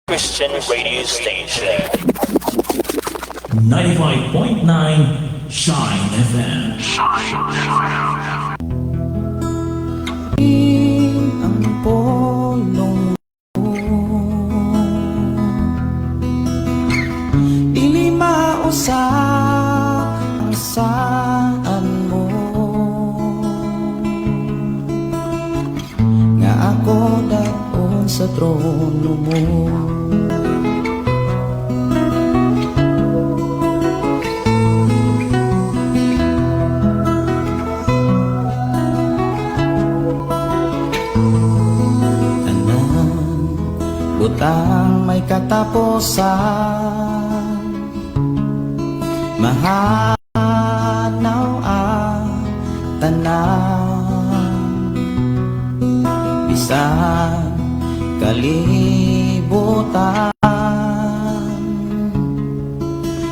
Christian radio station. 95.9 Shine FM. Ang polong mo, dili mausap ang saan mo, nga ako daon sa trono mo. Tanan butang may katapusan, mahanaw ang tanan, bisan kalibutan,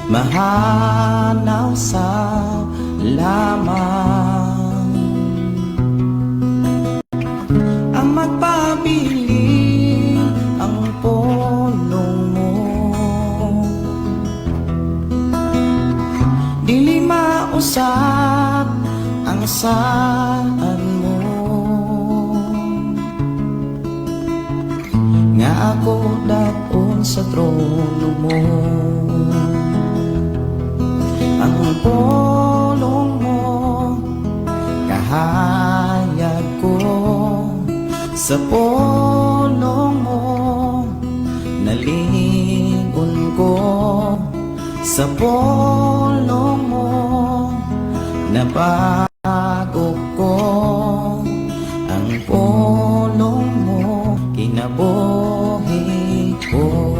mahanaw sa lamang ang magpabilin ang polong mo, dili mausap ang saan mo, nga ako daon sa trono mo. Ang polong mo, kahayag ko. Sa polong mo, nalingon ko. Sa polong mo, nabago ko. Ang polong mo, kinabuhi ko.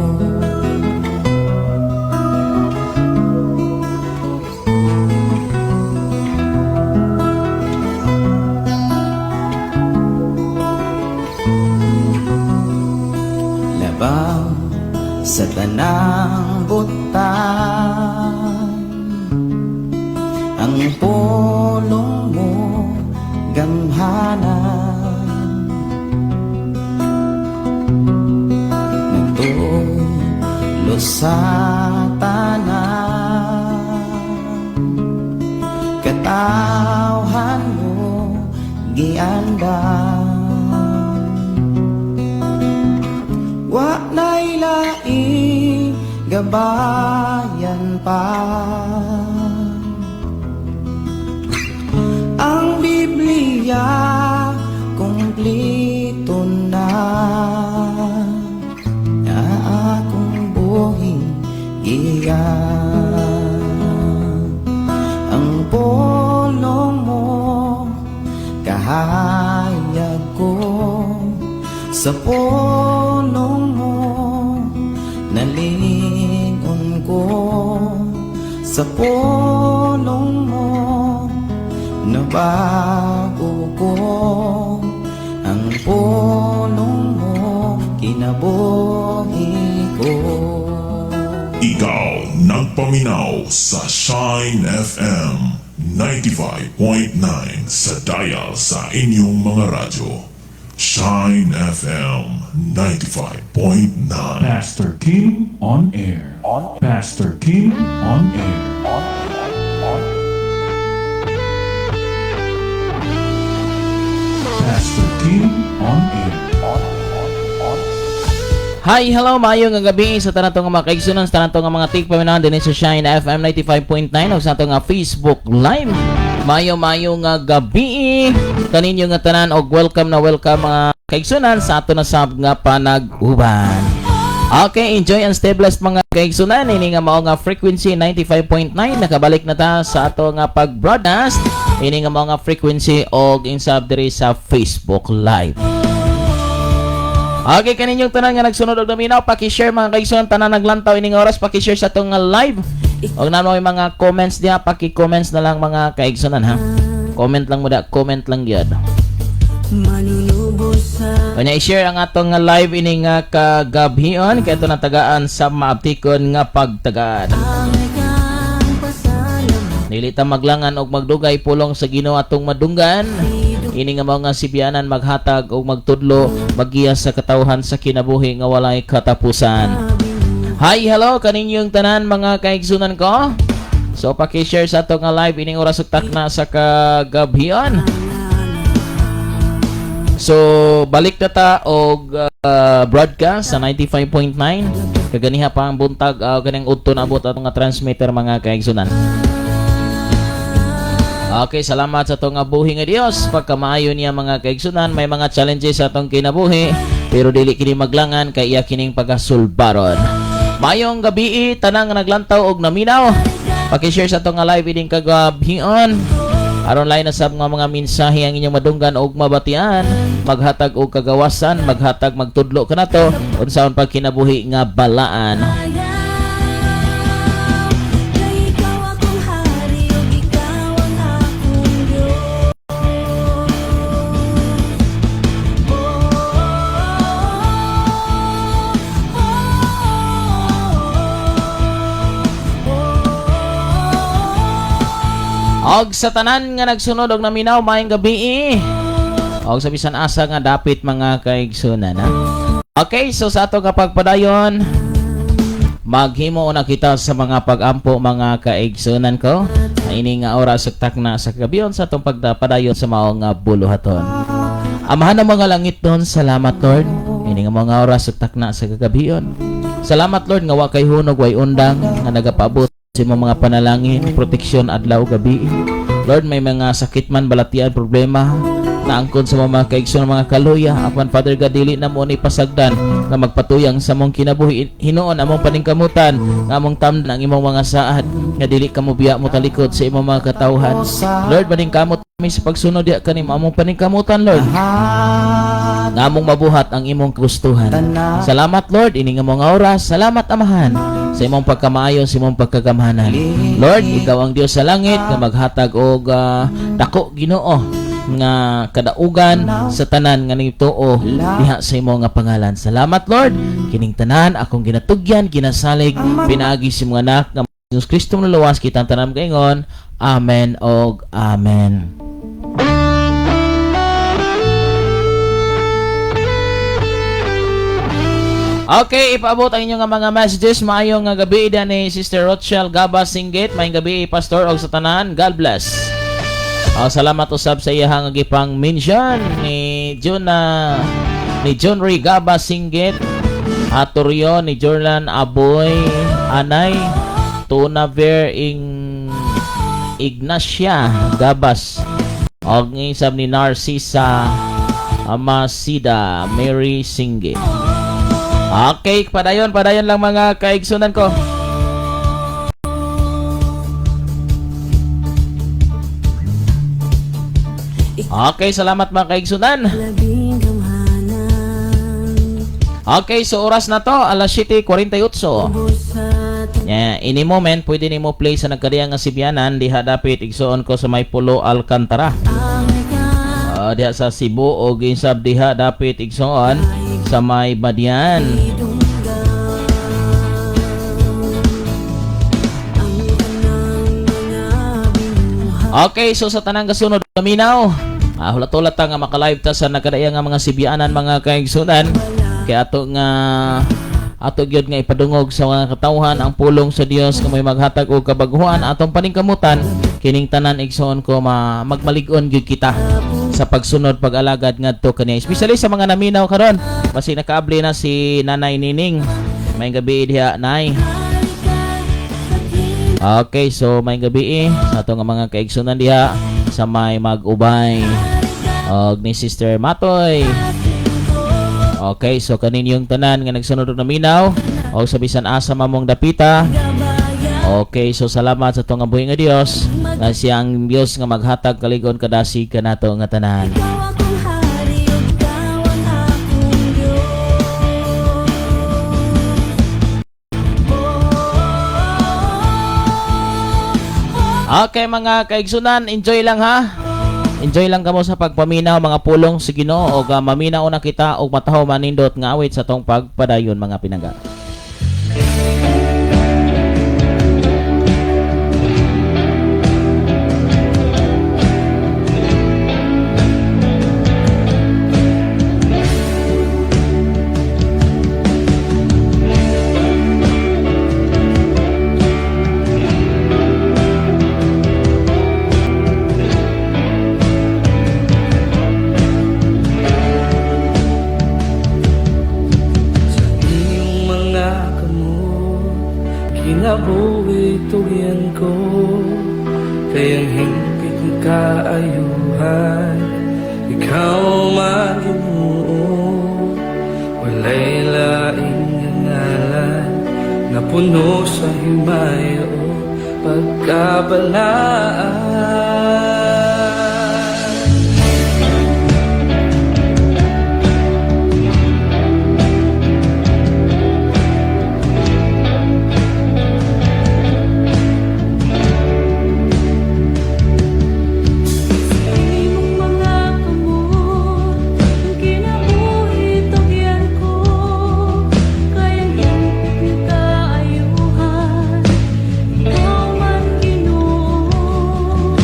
Labaw sa tanang butang, ang polong mo gamhanan, nagtulo sa tanan, katawhan mo giandam. Wa na'y laing gabayan pa, ang Biblia kumplito na, nga akong buhing giya. Ang polong mo, kahayag ko. Sa polong mo, nalingon ko. Sa polong mo, nabago ko. Ang polong mo, kinabuhi ko. Ikaw nagpaminaw sa Shine FM 95.9 sa dial sa inyong mga radyo. Shine FM 95.9. Pastor Kim on air. Pastor Kim on air. Pastor Kim on air. Hi, hello, maayo nga gabi sa tanan nga mga kaigsunan, sa tanan nga mga tigpaminaw dinhi sa Shine FM 95.9 ug sa ato nga Facebook Live. Maayo maayo nga gabi kaninyo nga tanan og welcome na welcome, mga kaigsunan, sa ato na sab nga panag-uban. Okay, enjoy and stay blessed, mga kaigsunan. Ini nga mao nga frequency 95.9, nakabalik na ta sa ato nga pag-broadcast. Ini nga mao nga frequency og insab diri sa Facebook Live. Okay, kaninyong tanan nga nagsunod og naminaw, paki-share, mga kaigsunan, tanan naglantaw ining oras, paki-share sa atong nga live. Og naa may mga comments diha, paki-comments na lang, mga kaigsunan, ha. Comment lang mo da, comment lang gyud. Kanya i-share ang atong nga live ining nga kagabhion kay ato natagaan sa maabtikon nga pagtagad. Dili ta maglangan og magdugay, pulong sa Ginoo atong madunggan. Ini nga mga sibyanan maghatag og magtudlo, maggiya sa katawhan sa kinabuhi nga walay katapusan. Hi, hello kaninyong tanan mga kaigsunan ko. So paki-share sa ato nga live ining oras ug takna sa kagabhion. So balik na ta og broadcast sa 95.9. Kaganiha pa ang buntag, ganing udto na abot atong nga transmitter, mga kaigsunan. Okay, salamat sa atong nga buhi nga Dios. Pagkamaayo niya, mga kaigsunan, may mga challenges sa atong kinabuhi, pero dili kini maglangan kay iya kining pagasulbaron. Mayong gabii tanang naglantaw og naminaw. Paki-share sa atong nga live ining kagabhion. Aron lain na sab nga mga mensahe ang inyong madunggan og mabatian, maghatag og kagawasan, maghatag, magtudlo kanato unsaon pagkinabuhi nga balaan. Kay ikaw akong hari ug ikaw ang akong Diyos. Og sa tanan nga nagsunod og naminaw, maayong gabi. Og sa bisan asa nga dapit, mga kaigsunan, ha. Okay, so sa ato nga pagpadayon, maghimo na kita sa mga pag-ampo, mga kaigsunan ko. Ini nga oras ug takna sa gabion sa atong pagpadayon sa mao nga buluhaton. Amahan ng mga langit doon, salamat, Lord. Ini nga mga oras ug takna sa kagabion. Salamat, Lord, nga wa kay hunog, way undang nga nagapaabot sa imong mga panalangin, proteksyon adlaw gabi. Lord, may mga sakit man, balatian, problema naangkon sa mga kaigsoon, mga kaluya. Apan Father God, dili na mo ni pasagdan nga magpatuyang sa mong kinabuhi. Hinuon among paningkamutan nga among tamdan ang imong mga saad nga dili ka mobiya, mo talikod sa imong mga katawhan. Lord, paningkamot kami sa pagsunod diya kanimo. Among paningkamutan, Lord, nga among mabuhat ang imong kagustuhan. Salamat, Lord, ini nga mga oras. Salamat, Amahan, sa imong pagkamaayo, sa imong pagkagamhanan. Lord, ikaw ang Dios sa langit nga maghatag og dako, Ginoo, nga kadaugan sa tanan nga nituo diha sa imo nga pangalan. Salamat, Lord. Kining tanan akong ginatugyan, ginasalig pinaagi sa imong anak nga Jesus Kristo luwas kitang tanan kaingon. Amen og amen. Okay, ipaabot ang inyong mga messages. Maayong nga gabi ni Sister Rochelle Gaba Singgit. Maayong gabi, Pastor, og sa tanan. God bless. Oh, salamat usab sa iyahang gipang mention ni Juna, ni John Ray Gaba Singgit, Atoryo, ni Jordan Aboy Anay Tunaver ing Ignacia Gabas og ni sab ni Narcisa Amasida Mary Singgit. Okay, padayon, padayon lang, mga kaigsunan ko. Okay, salamat, mga kaigsunan. Labing gamhanan. Okay, so oras na to, alas 7:48. Busat. Yeah, any moment, pwede nimo play sa nagkadiyang nga sibyanan diha dapit, igsuon ko, sa may Pulo Alcantara. Ang ikaw. Diha sa Cebu o ginsab diha dapit, igsuon, sa may Badian. Dunggan ang tanang mga binuhat. Okay, so sa tanang gasunod kaminaw, hulat-hulat ta nga maka-live ta sa nagkadaya nga mga sibyanan, mga kaigsunan. Kaya ato gyud nga ipadungog sa mga katawhan ang pulong sa Dios nga may maghatag og kabaguhan. Atong paningkamutan kining tanan, igsoon ko, ma magmalig-on gyud kita sa pagsunod, pag-alagad ngadto kaniya, especially sa mga naminaw karon. Basi nakaabli na si Nanay Nining. May gabi diha, Nay. Okay, so may gabi sa atong mga kaigsunan diha sa may mag-ubay. Og ni Sister Matoy. Okay, so kaninyong tanan nga nagsunod og naminaw og sa bisan asa mamong dapita. Okay, so salamat sa atong buhi nga Dios nga siyang Dios nga maghatag kaligon kadasig kanato nga tanan. Ikaw akong hari ug ikaw ang akong Diyos. Okay, mga kaigsunan, enjoy lang ha. Enjoy lang kamo sa pagpaminaw mga pulong sa Ginoo og maminaw na kita og mataho manindot nga awit sa tong pagpadayon, mga pinangga. Kinabuhi tugyan ko, kay ang hingpit nga kaayuhan, ikaw man, Ginoo. Walay laing nga ngalan nga puno sa himaya o pagkabalaan. Sa imong mga kamot ang kinabuhi tugyan ko, kay ang hingpit nga kaayuhan, ikaw man, Ginoo.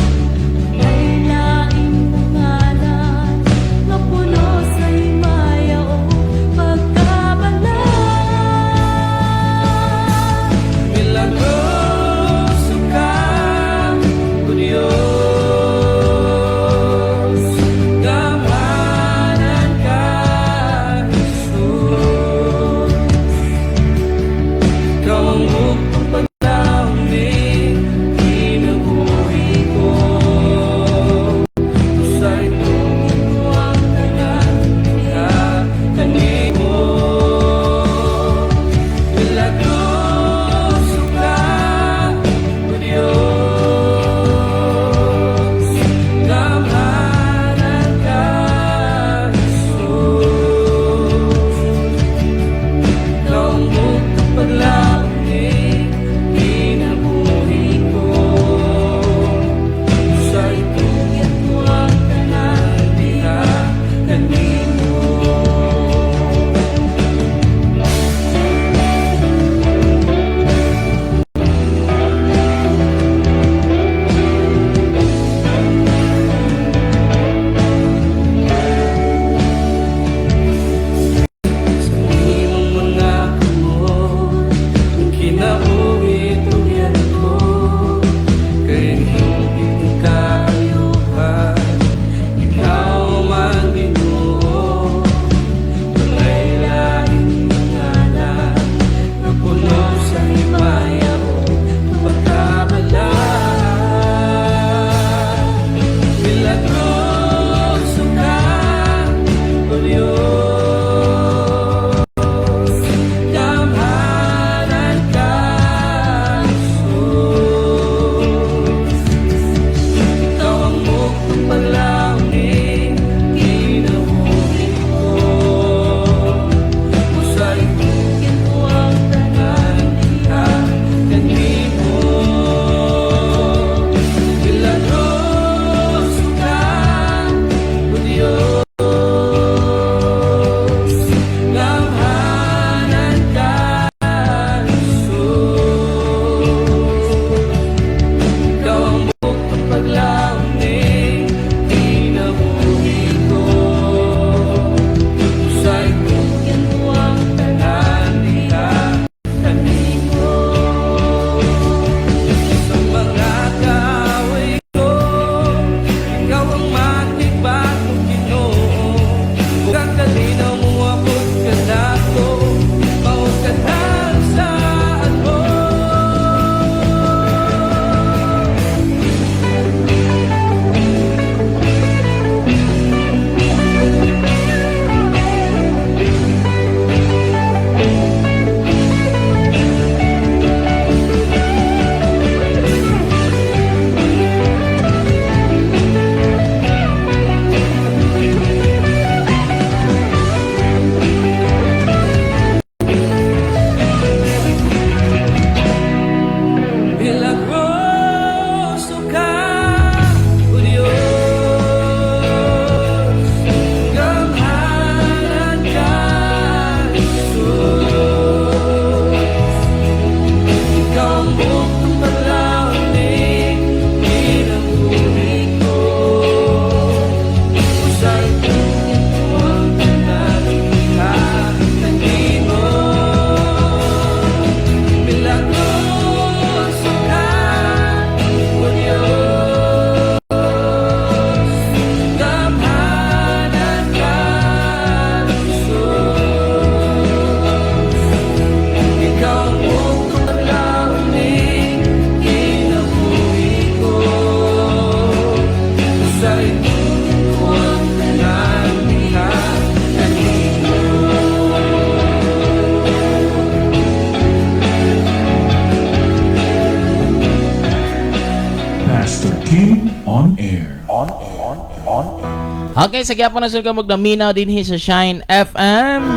Okay, sa gyapon na sila magnaminaw dinhi sa Shine FM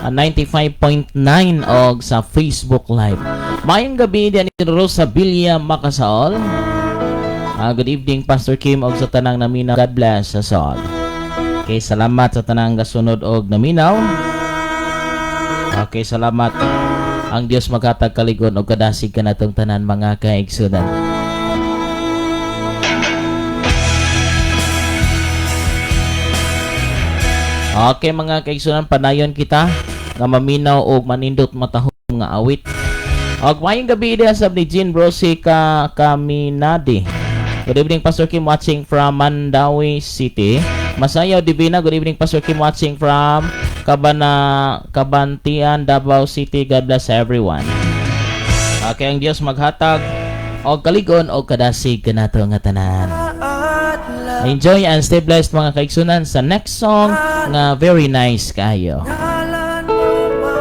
95.9 og sa Facebook Live. Maayong gabi diyan ni Rosa Villa Macasaol. Good evening, Pastor Kim, og sa tanang naminaw. God bless us all. Okay, salamat sa tanang gasunod og naminaw. Okay, salamat. Ang Dios maghatag kaligon og kadasig kanatong tanan, mga kaigsunan. Okay, mga kaigsunan, padayon kita nga maminaw og manindot matahom nga awit. Og maayong gabi diha sa ni Jean Brosi ka Kaminadi. Good evening, Pastor Kim, watching from Mandaue City. Masayaw Divina, good evening, Pastor Kim, watching from Cabana Cabantian, Davao City. God bless everyone. Okay, ang Dios maghatag og kaligon og kadasig kanato nga tanan. Enjoy and stay blessed, mga kaigsunan, sa next song nga very nice kayo. Ngalan mo ba?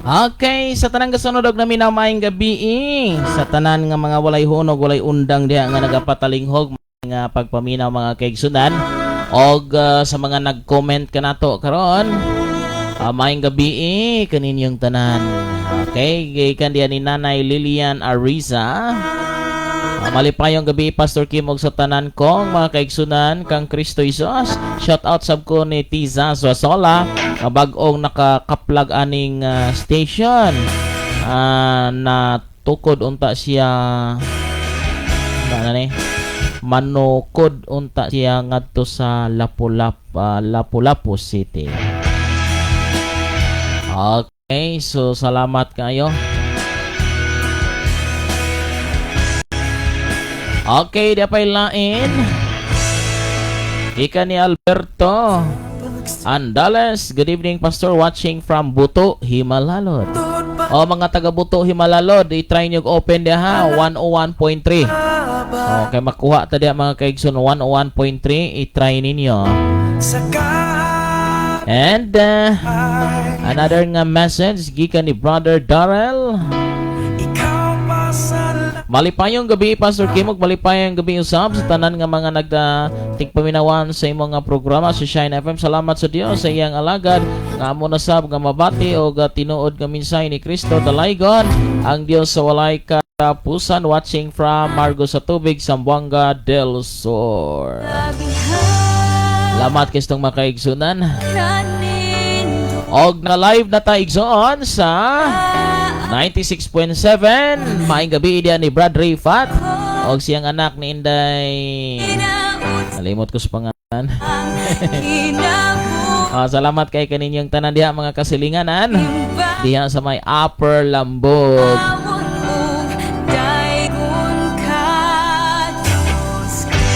Okay, sa tanang gasunod og naminaw, maayong gabi sa tanan nga mga walay hunog, walay undang diha nga nagapatalinghog nga pagpaminaw, mga kaigsunan, og sa mga nag-comment kanato karon, maayong gabi kaninyong tanan. Okay, gikan diha ni Nanay Lilian Ariza. Malipayong gabi, Pastor Kim, og sa tanan kong mga kaigsunan kang Kristo Jesus. Shout out sab ko ni Tiza Zuasola nga bag-ong nakakaplag aning station. Na tukod unta siya na ni manukod unta siya ngadto sa Lapu-Lapu City. Okay, so salamat kayo. Okay, di pa'y lain. Ika ni Alberto Andales. Good evening, Pastor. Watching from Buto, Jimalalud. O mga taga Buto, Jimalalud, i-try nyo open diha ha, 101.3. Okay, makuha ta diha, mga kaigsoon, 101.3, i-try ninyo. And another nga message gikan ni Brother Darrell. Malipayong gabi, Pastor Kim, ug malipayong gabi usab sa tanan nga mga nagda tigpaminawan sa imong nga programa sa Shine FM. Salamat sa Dios sa iyang alagad nga amo na sab nga mabati og tinuod nga mensahe ni Kristo. Dalaygon ang Dios sa walay katapusan. Watching from Margosatubig, Zamboanga del Sur. Salamat kay itong makaigsunan. Og na live na ta, igsoon, sa 96.7. Maayong gabi diyan ni Brad Rayfat og siyang anak ni Inday. Nalimot ko sa pangalan. Salamat kay kaninyong tanan diha, mga kasilinganan diha sa may Upper Lambog. Daygon ka, Diyos ko.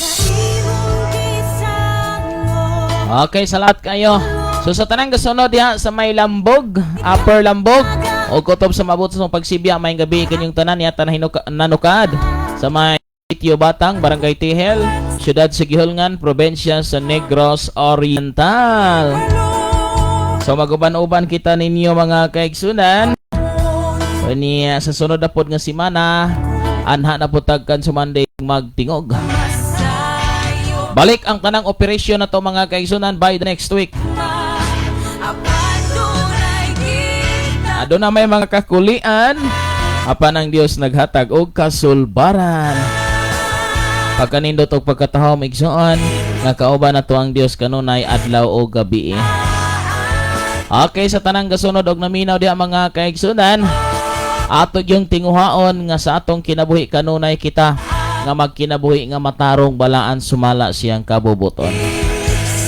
Sa imong gisango. Okay, salamat kayo. So sa tanang gasunod diha sa may Lambog, Upper Lambog, o kutob sa mabot sa pagsibya, may gabi kanyong tanan niya nanukad sa may Sitio Batang, Barangay Tihel, Siyudad sa Guihulngan, Probinsya sa Negros Oriental. So maguban-uban kita ninyo, mga kaigsunan. Niya sa sunod na pod nga simana, anha na pod tagkan sa Monday magtingog. Masayo. Balik ang tanang operasyon na to, mga kaigsunan, by the next week. Apan dunay kita. Aduna may mga kakulian, apan ang Dios naghatag og kasulbaran. Pagkanindot og pagkatahom, igsoon, nga kauban nato ang Dios kanunay, adlaw o gabi. Okay, sa tanang gasunod og naminaw diha, mga kaigsunan, ato yung tinguhaon nga sa atong kinabuhi kanunay kita nga magkinabuhi nga matarong balaan sumala siyang kabubuton.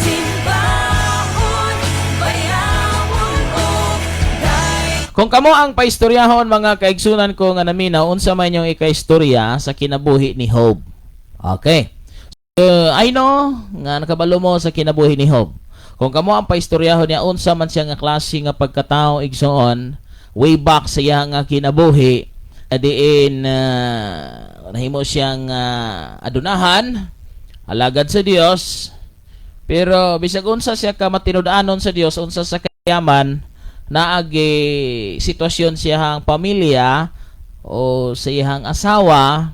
Simbahon, bayawon og day. Kung kamo ang paistoryahon, mga kaigsunan ko nga naminaw, unsa man inyong ikaistorya sa kinabuhi ni Job? Okay. So, I know nga nakabalo mo sa kinabuhi ni Job. Kung kamo ang paistoryahon niya, unsa man siya nga klase nga pagkatao, igsoon, way back sa iya nga kinabuhi, diin nahimo siyang adunahan, alagad sa Dios, pero bisag unsa siya ka matinud-anon sa Dios, unsa sa kayaman, naagi sitwasyon siyang pamilya o sa iyang asawa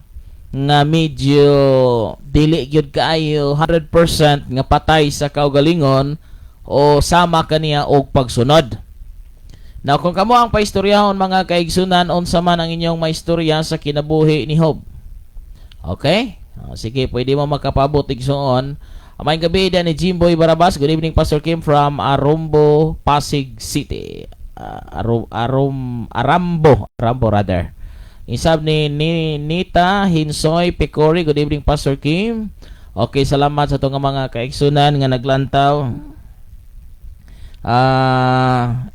nga medyo dili gyud kaayo 100% nga patay sa kaugalingon o sama kaniya og pagsunod. Now, kung kamo ang paistoryahon, mga kaigsunan, unsa man ang inyong maistorya sa kinabuhi ni Job? Okay? Sige, pwede mo makapabot, igsoon. Maayong gabi din ni Jimboy Barabas. Good evening, Pastor Kim from Arumbo, Pasig City. Arum, Arum, Arambo, Arambo rather. Isab ni Nita Hinsoy Pecori. Good evening, Pastor Kim. Okay, salamat sa itong mga kaigsunan nga naglantaw.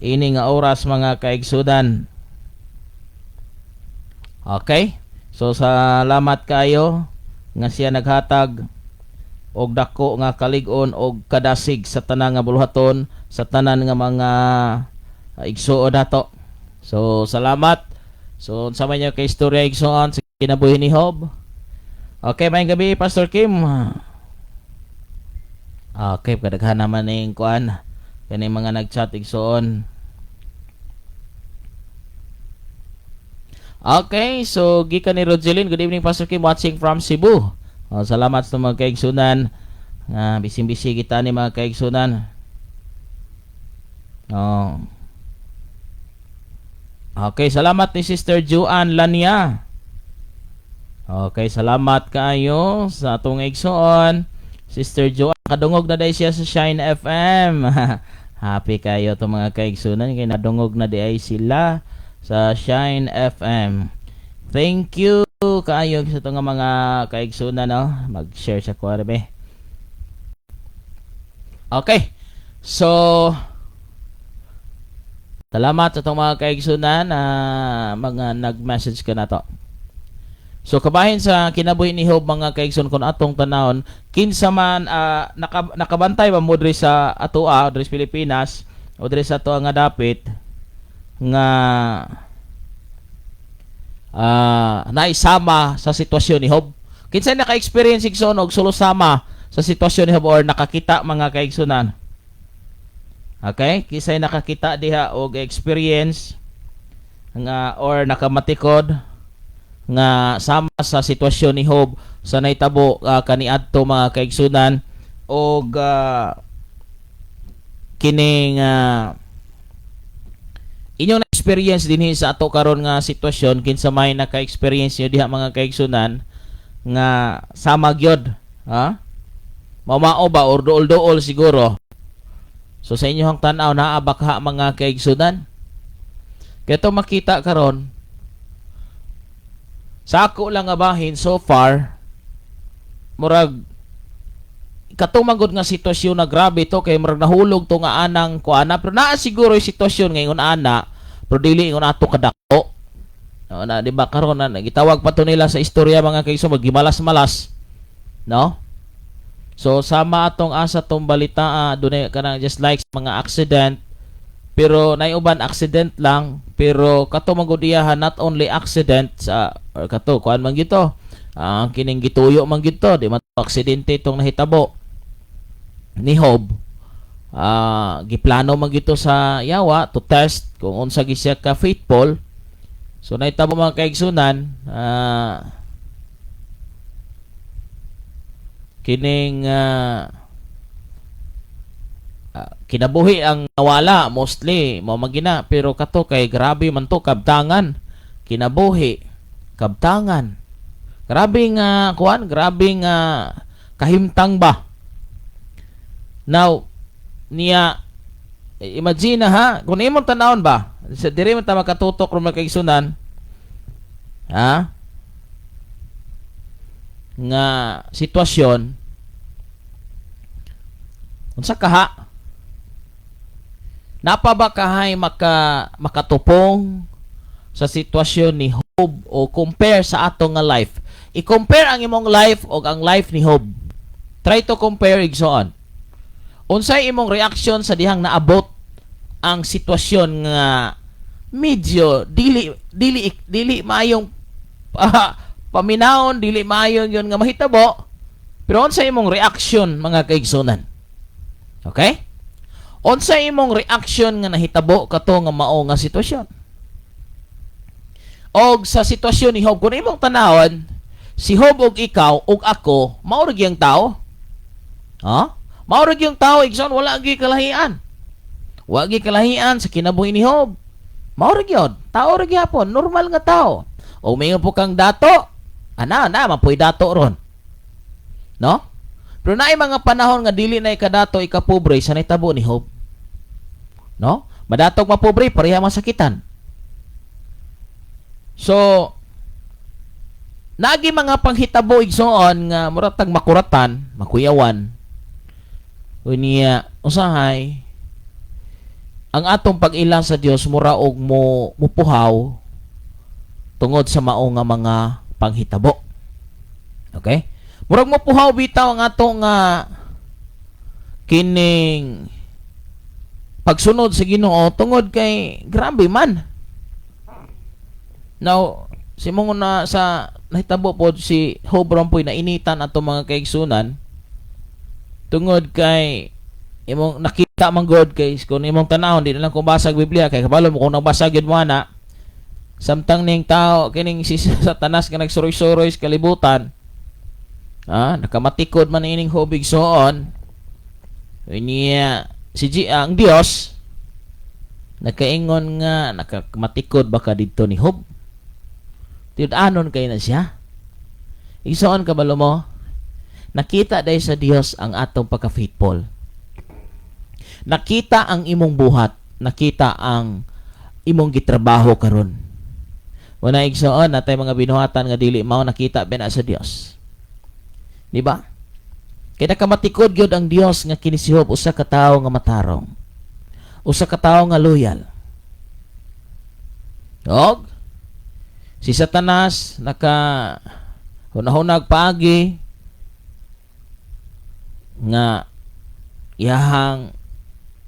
Ini nga oras, mga kaigsunan. Okay? So salamat kayo nga siya naghatag og dako nga kalig-on og kadasig sa tanan nga buluhaton, sa tanan nga mga igsuon nato. So salamat. So unsa man niyo kay istorya, igsoon, sa kinabuhi ni Job? Okay, maayong gabi, Pastor Kim. Okay, kadaghan naman ning kuan kani mga nag-chat, igsoon. Okay, so gikan ni Rogelyn, "Good evening, Pastor Kim, watching from Cebu." Oh, salamat sa mga kaigsunan. Bising-busy kita ni mga kaigsunan. Oh. Okay, salamat ni Sister Juan Lania. Okay, salamat kaayo sa atong igsoon. Sister Joan, kadungog na diay siya sa Shine FM. Happy kayo to mga kaigsunan kay nadungog na diay sila sa Shine FM. Thank you kaayo sa itong mga kaigsunan, no. Mag-share sa kuwarbe. Okay. So salamat sa itong mga kaigsunan na mga nag-message ka na to. So kabahin sa kinabuhi ni Job, mga kaigsoon, kung atong tanawon, kinsa man nakabantay ba mo diri sa atoa, diri sa Pilipinas o diri sa atoa nga dapit nga naisama sa sitwasyon ni Job? Kinsa naka-experience, igsoon, og sulosama sa sitwasyon ni Job or nakakita, mga kaigsunan? Okay, kinsay nakakita diha og experience nga or nakamatikod nga sama sa sitwasyon ni Job sa nahitabo kaniadto, mga kaigsunan, og kining inyong na-experience dinhi sa ato karon nga sitwasyon? Kinsa may naka-experience niyo diha, mga kaigsunan, nga sama gyud, ha, mamao ba or duol-duol siguro? So sa inyong tan-aw, naa ba kaha, mga kaigsunan? Kaya makita karon sa ako lang nga bahin, so far murag katumagod nga sitwasyon na grabe to kay murag nahulog to nga anang kuana, pero naa siguro yung sitwasyon ngayon ana, pero dili ingon ato kadako. No, na di ba karon na gitawag pa to nila sa istorya, mga kaigsoon, maggimalas-malas, no? So sama atong asa tong balita, dunay kanang just like mga accident, pero nay uban accident lang, pero kato man gud iyahan, not only accident sa or kato kuan man gito, ang kining gituyo man gito, di man to aksidente itong nahitabo ni Job. Giplano man gito sa yawa to test kung unsa gi siya ka faithful. So nahitabo, mga kaigsunan, kining kinabuhi ang nawala mostly mao magina, pero kato kay grabe man to, kabtangan, kinabuhi, kabtangan, grabe nga kuan, grabe nga kahimtang ba. Now niya, imagine na ha, kung imong tanawon ba sa diri man ta makatutok ron, mga kaigsunan, ha, nga sitwasyon, unsa kaha napa ba kahay makatupong sa sitwasyon ni Job o compare sa ato nga life? I-compare ang imong life o ang life ni Job. Try to compare, igsoon. Unsay imong reaction sa dihang naabot ang sitwasyon nga medyo dili dili dili maayong paminawon, dili maayong yun nga mahitabo, pero unsa imong reaction, mga kaigsunan? Okay, unsa imong reaction nga nahitabo kato nga mao nga sitwasyon? Og sa sitwasyon ni Job, kung imong tanawon si Job og ikaw og ako, mao ra gyud ang tao, ha, mao ra gyud ang tao, igsoon. Wala gyud kalahian, wa gyud kalahian sa kinabuhi ni Job. Mao ra gyud, tao ra gyapon, normal nga tao. O may po kang dato, ana na mapoy dato ron, no? Pero naay mga panahon nga dili na ikadato, ikapobre sa nahitabo ni Job, no? Madatog, mapobre, pareha masakitan. So nagi mga panghitabo, igsoon, nga mura tag makuratan, makuyawan. Unya usahay ang atong pag-ila sa Dios mura og mo mupuhaw tungod sa mao nga mga panghitabo. Okay? Murag mopuhaw bitaw ang atong nga kining pagsunod sa Ginoo tungod kay grabe man. Now, si mong na sa nahitabo pod si Job Rompoy na initan ato, mga kaigsunan, tungod kay imong nakita man god, kay kung imong tanawon, di na lang kung basag Biblia, kay kabalo mo kung nagbasa gyud mo ana, samtang ning tao kining si Satanas nga nagsuroy-suroy sa kalibutan, nakamatikod man ining Job, igsoon. Niya si G, ang Dios nakaingon nga nakamatikod ba ka didto ni Job? Tinud-anon kay na siya. Igsoon, kabalo mo, nakita dahil sa Dios ang atong pagka-faithful. Nakita ang imong buhat, nakita ang imong gitrabaho karon. Wala, igsoon, natay mga binuhatan nga dili mao nakita ba na sa Dios. Di ba? Kay nakamatikod gyud ang Dios nga kini si Job usa ka tawo nga matarong. Usa ka tawo nga loyal. Og si Satanas naka hunahunag paagi nga iyahang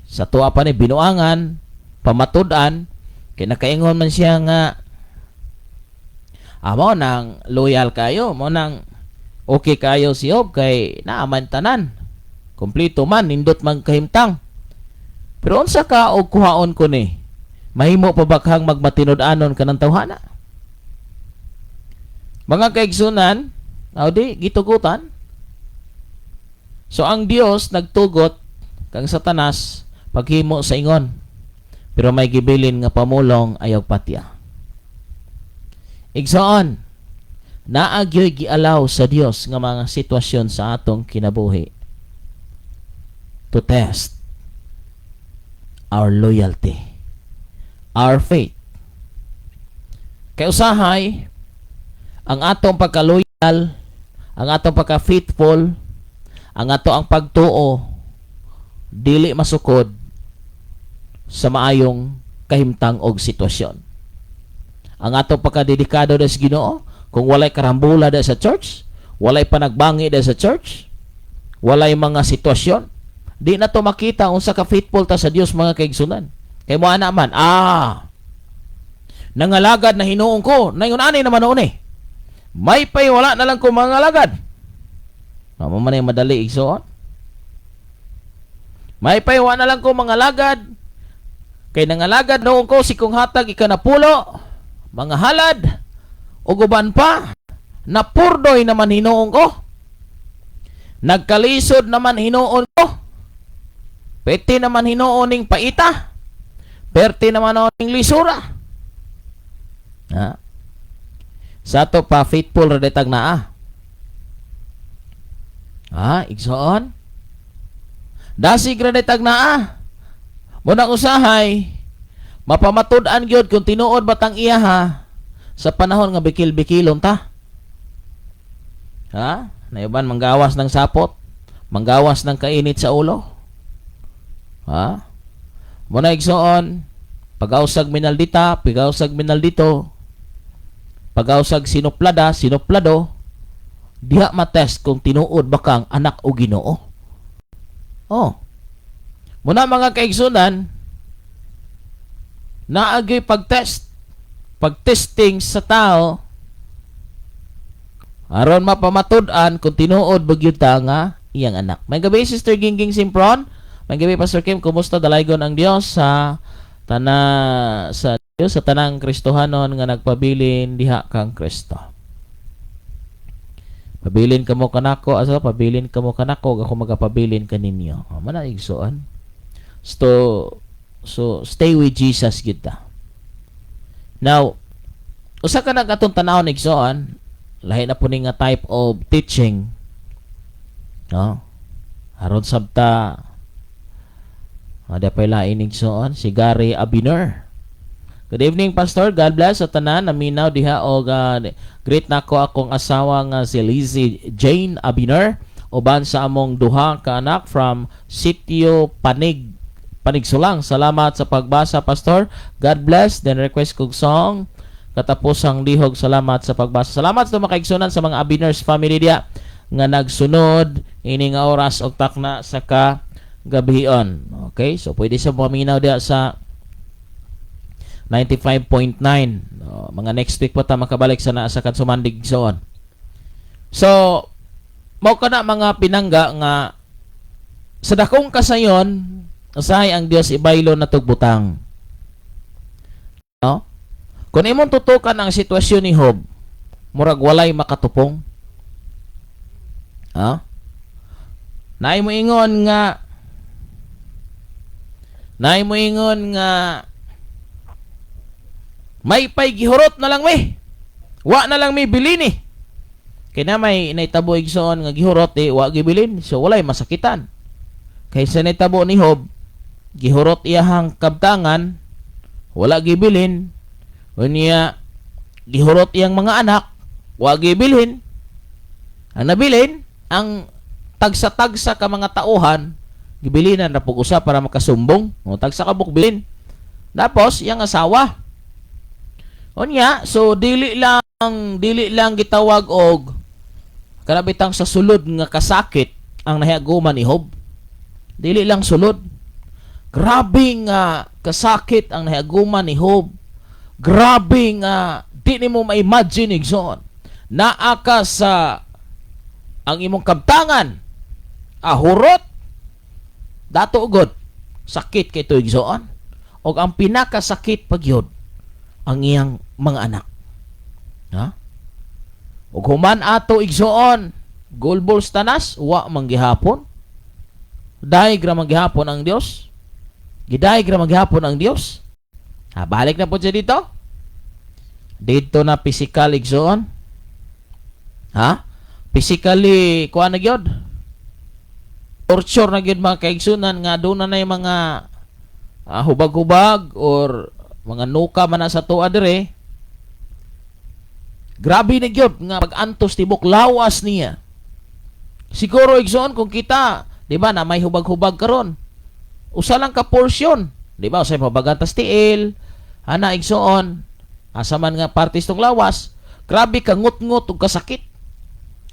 sa tuwa pa ni binuangan, pamatud-an, kay nakaingon man siya nga mao nang loyal kayo, mao nang okay kayo si Job kay naaman tanan. Kompleto man, nindot man kahimtang. Pero unsa ka og kuhaon ko ni? Mahimo pa ba kang magmatinud-anon kanang tawhana? Mga kaigsunan, di gitugutan. So ang Dios nagtugot kang Satanas paghimo sa ingon. Pero may gibilin nga pamulong: ayaw patya. Igsoon, naa gyoy gialaw sa Dios nga mga sitwasyon sa atong kinabuhi to test our loyalty, our faith. Kay usahay, ang atong pagka-loyal, ang atong pagka-faithful, ang ato ang pagtuo, dili masukod sa maayong kahimtang og sitwasyon. Ang atong pagkadedikado sa Ginoo, kung walay karambula da sa church, walay panagbangi da sa church, walay mga sitwasyon, di na to makita unsa ka faithful ta sa Dios, mga kaigsunan. Kay mo ana man, nangalagad na hinuon ko, naingon ani naman noon eh. May pay wala na lang ko mga alagad. Mao man yung madali, igsoon. May pay wala na lang ko mga alagad. Kay nangalagad noon ko si kong hatag ikanapulo, mga halad, ug uban pa, napurdoy naman hinuon ko. Nagkalisod naman hinuon ko. Pwede naman hinuon ning paita. Perte naman ning lisura. Ha? Sa ato pa, faithful ra tag naa. Igsoon. Dasig ra tag naa. Muna usahay, mapamatud-an gyud kung tinuod ba tang iyaha sa panahon nga bikil-bikilon ta. Ha? Nayuban manggawas ng sapot, manggawas ng kainit sa ulo. Ha? Muna, igsoon, pagausag minaldita, pagausag minaldito, pagausag sinuplada, sinuplado, diha matest kung tinuod ba kang anak o Ginoo. Oh. Muna, mga kaigsunan, naagay pagtest, pagtesting sa tao, aron mapamatud-an kung tinuod ba gyud ta nga iyang anak. May gabi, Sister Gingging Simpron. May gabi, Pastor Kim, kumusta? Dalaygon ang Dios sa tana sa Dios sa tanang Kristohanon nga nagpabilin diha kang Kristo. Pabilin kamo kanako, asa pabilin kamo kanako, ako magapabilin kaninyo. Oh, man igsoon. So stay with Jesus gyud ta. Now, usa ka nag atong tan-awon, igsoon, lahi na po ni nga type of teaching. No? Aron sabta ada pa lain, igsoon, si Gary Abiner. Good evening, Pastor. God bless sa tanan naminaw diha og greet nako akong asawa nga si Lizzie Jane Abiner uban sa among duha ka anak from Sitio Panig, Panigsulang. Salamat sa pagbasa, Pastor. God bless. Then request kog song Katapusang Lihog. Salamat sa pagbasa. Salamat sa mga kaigsunan, sa mga Abiners family diya nga nagsunod ini nga oras og takna sa ka gabion. Okay? So pwede sa paminaw diya sa 95.9. Oh, mga next week pa ta makabalik sa naa sa Kadsumandig igsoon. So, mao kana mga pinangga nga sa dakong kasayon, usahay ang Dios ibaylo na butang. No? Kung imong tutukan ang sitwasyon ni Job, murag walay makatupong. Ha? Naay mo ingon nga naay mo ingon nga may pay gihurot na lang mi. Wa na lang mi bilin eh. Kay na may naitabo igsoon nga gihurot eh, wa gibilin. So walay masakitan. Kay sa naitabo ni Job, gihurot iyahang kabtangan, wala gibilin. Unya gihurot iyang mga anak, wa gibilin. Ang nabilin, ang tagsa-tagsa ka mga tauhan, gibilinan ra pug usa para makasumbong. O tagsa ka bilin. Tapos iyang asawa. Unya, so dili lang gitawag og kanabitang sa sulod nga kasakit ang nahiaguman ni Job. Dili lang sulod. Grabe nga kasakit ang nahiaguman ni Job. Grabe nga di nimo ma-imagine, igsoon. Naa ka sa ang imong kabtangan ahurot dato ugod sakit kay to, igsoon, og ang pinakasakit pagyud ang iyang mga anak, ha. Ug human ato, igsoon, gulbols tanas, wa man gihapon, dayeg ra man gihapon ang Dios, gidayeg ra man gihapon ang Dios, ha. Balik na po siya dito dito na physical, igsoon, ha. Physically, kuha na gyud, torture na gyud, mga kaigsunan, nga doon na yung mga hubag-hubag or mga nuka man na sa tuwa dire. Grabe na gyud nga pag-antos tibok lawas niya. Siguro, igsoon, kung kita, di ba, na may hubag-hubag karon, usa lang ka portion, di ba, usay mabagan tas tiil ana, igsoon, asa man nga partis tong lawas, grabe ka ngut-ngut ug kasakit,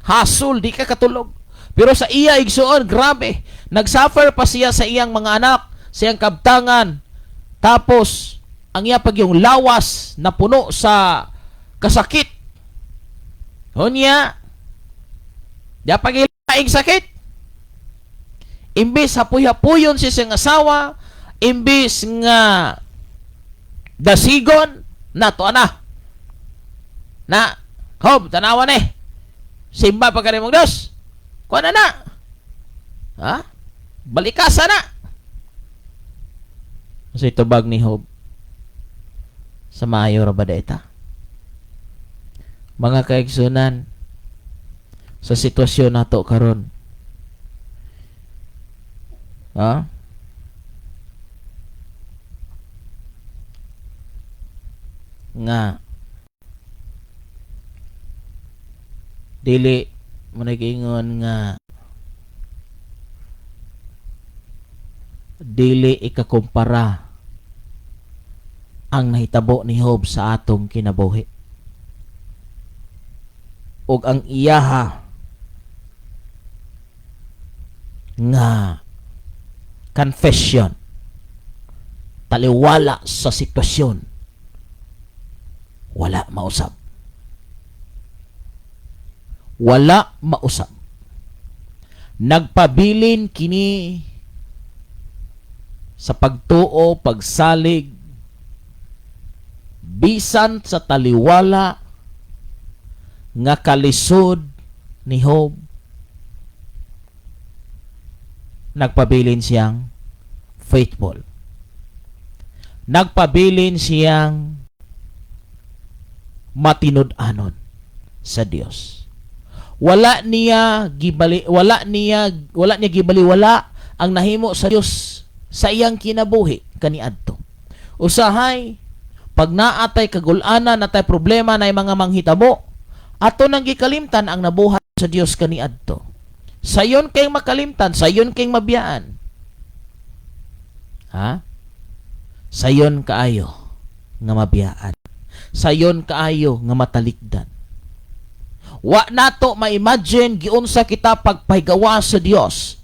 hasol, di ka katulog. Pero sa iya, igsoon, grabe. Nagsuffer pa siya sa iyang mga anak, sa iyang kabtangan. Tapos, ang iya pag yung lawas na puno sa kasakit. Unya, di pag ilaing sakit. Imbis hapuy-hapuyon siya siyang asawa, imbis nga dasigon, na to na. Na, Job, tanawan eh. Simba pa ka mong Diyos. Kuha na na. Ha? Balikasa na. Sa itubag ni Job, sa maayo ra ba ta? Mga kaigsunan, sa sitwasyon nato karon. Ha? Nga dili mo nagingon nga dili ikakumpara ang nahitabo ni Job sa atong kinabuhi ug ang iyaha nga confession, taliwala sa sitwasyon, wala mausab, wala mausab. Nagpabilin kini sa pagtuo, pagsalig, bisan sa taliwala nga kalisod ni Job, nagpabilin siyang faithful. Nagpabilin siyang matinud-anon sa Dios. Wala niya gibali wala ang nahimo sa Dios sa iyang kinabuhi kaniadto. Usahay pag naatay kagulana, natay problema na mga manghitabo, ato nang gikalimtan ang nabuhat sa Dios kaniadto. Sayon kay makalimtan, sayon kay mabiyaan. Ha? Sayon kaayo nga mabiyaan. Sayon kaayo nga matalikdan. Wa nato ma-imagine giunsa kita pagpahigawa sa Dios.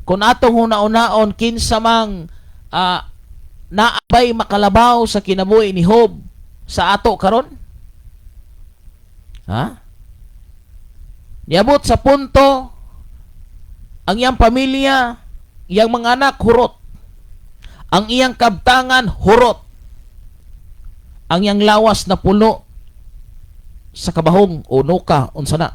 Kung atong huna-unaon kinsa mang Naabay makalabaw sa kinabuhi ni Job sa ato karon? Ha? Niabot sa punto ang iyang pamilya, iyang mga anak hurot. Ang iyang kabtangan hurot. Ang iyang lawas na puno sa kabahong o nuka, unsa na.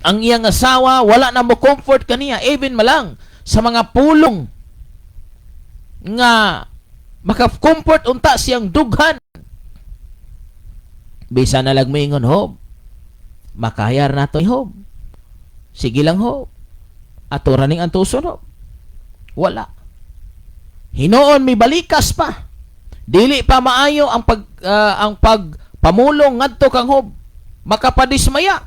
Ang iyang asawa wala na mo comfort kaniya, even malang sa mga pulong nga maka-comfort unta siyang dughan. Bisa na lang moingon, "Job, makayar nato, Job. Sige lang, Job. Ato ra ning antuson, Job." Wala. Hinuon may balikas pa. Dili pa maayo ang pagpamulong ngadto kang Job. Makapadismaya.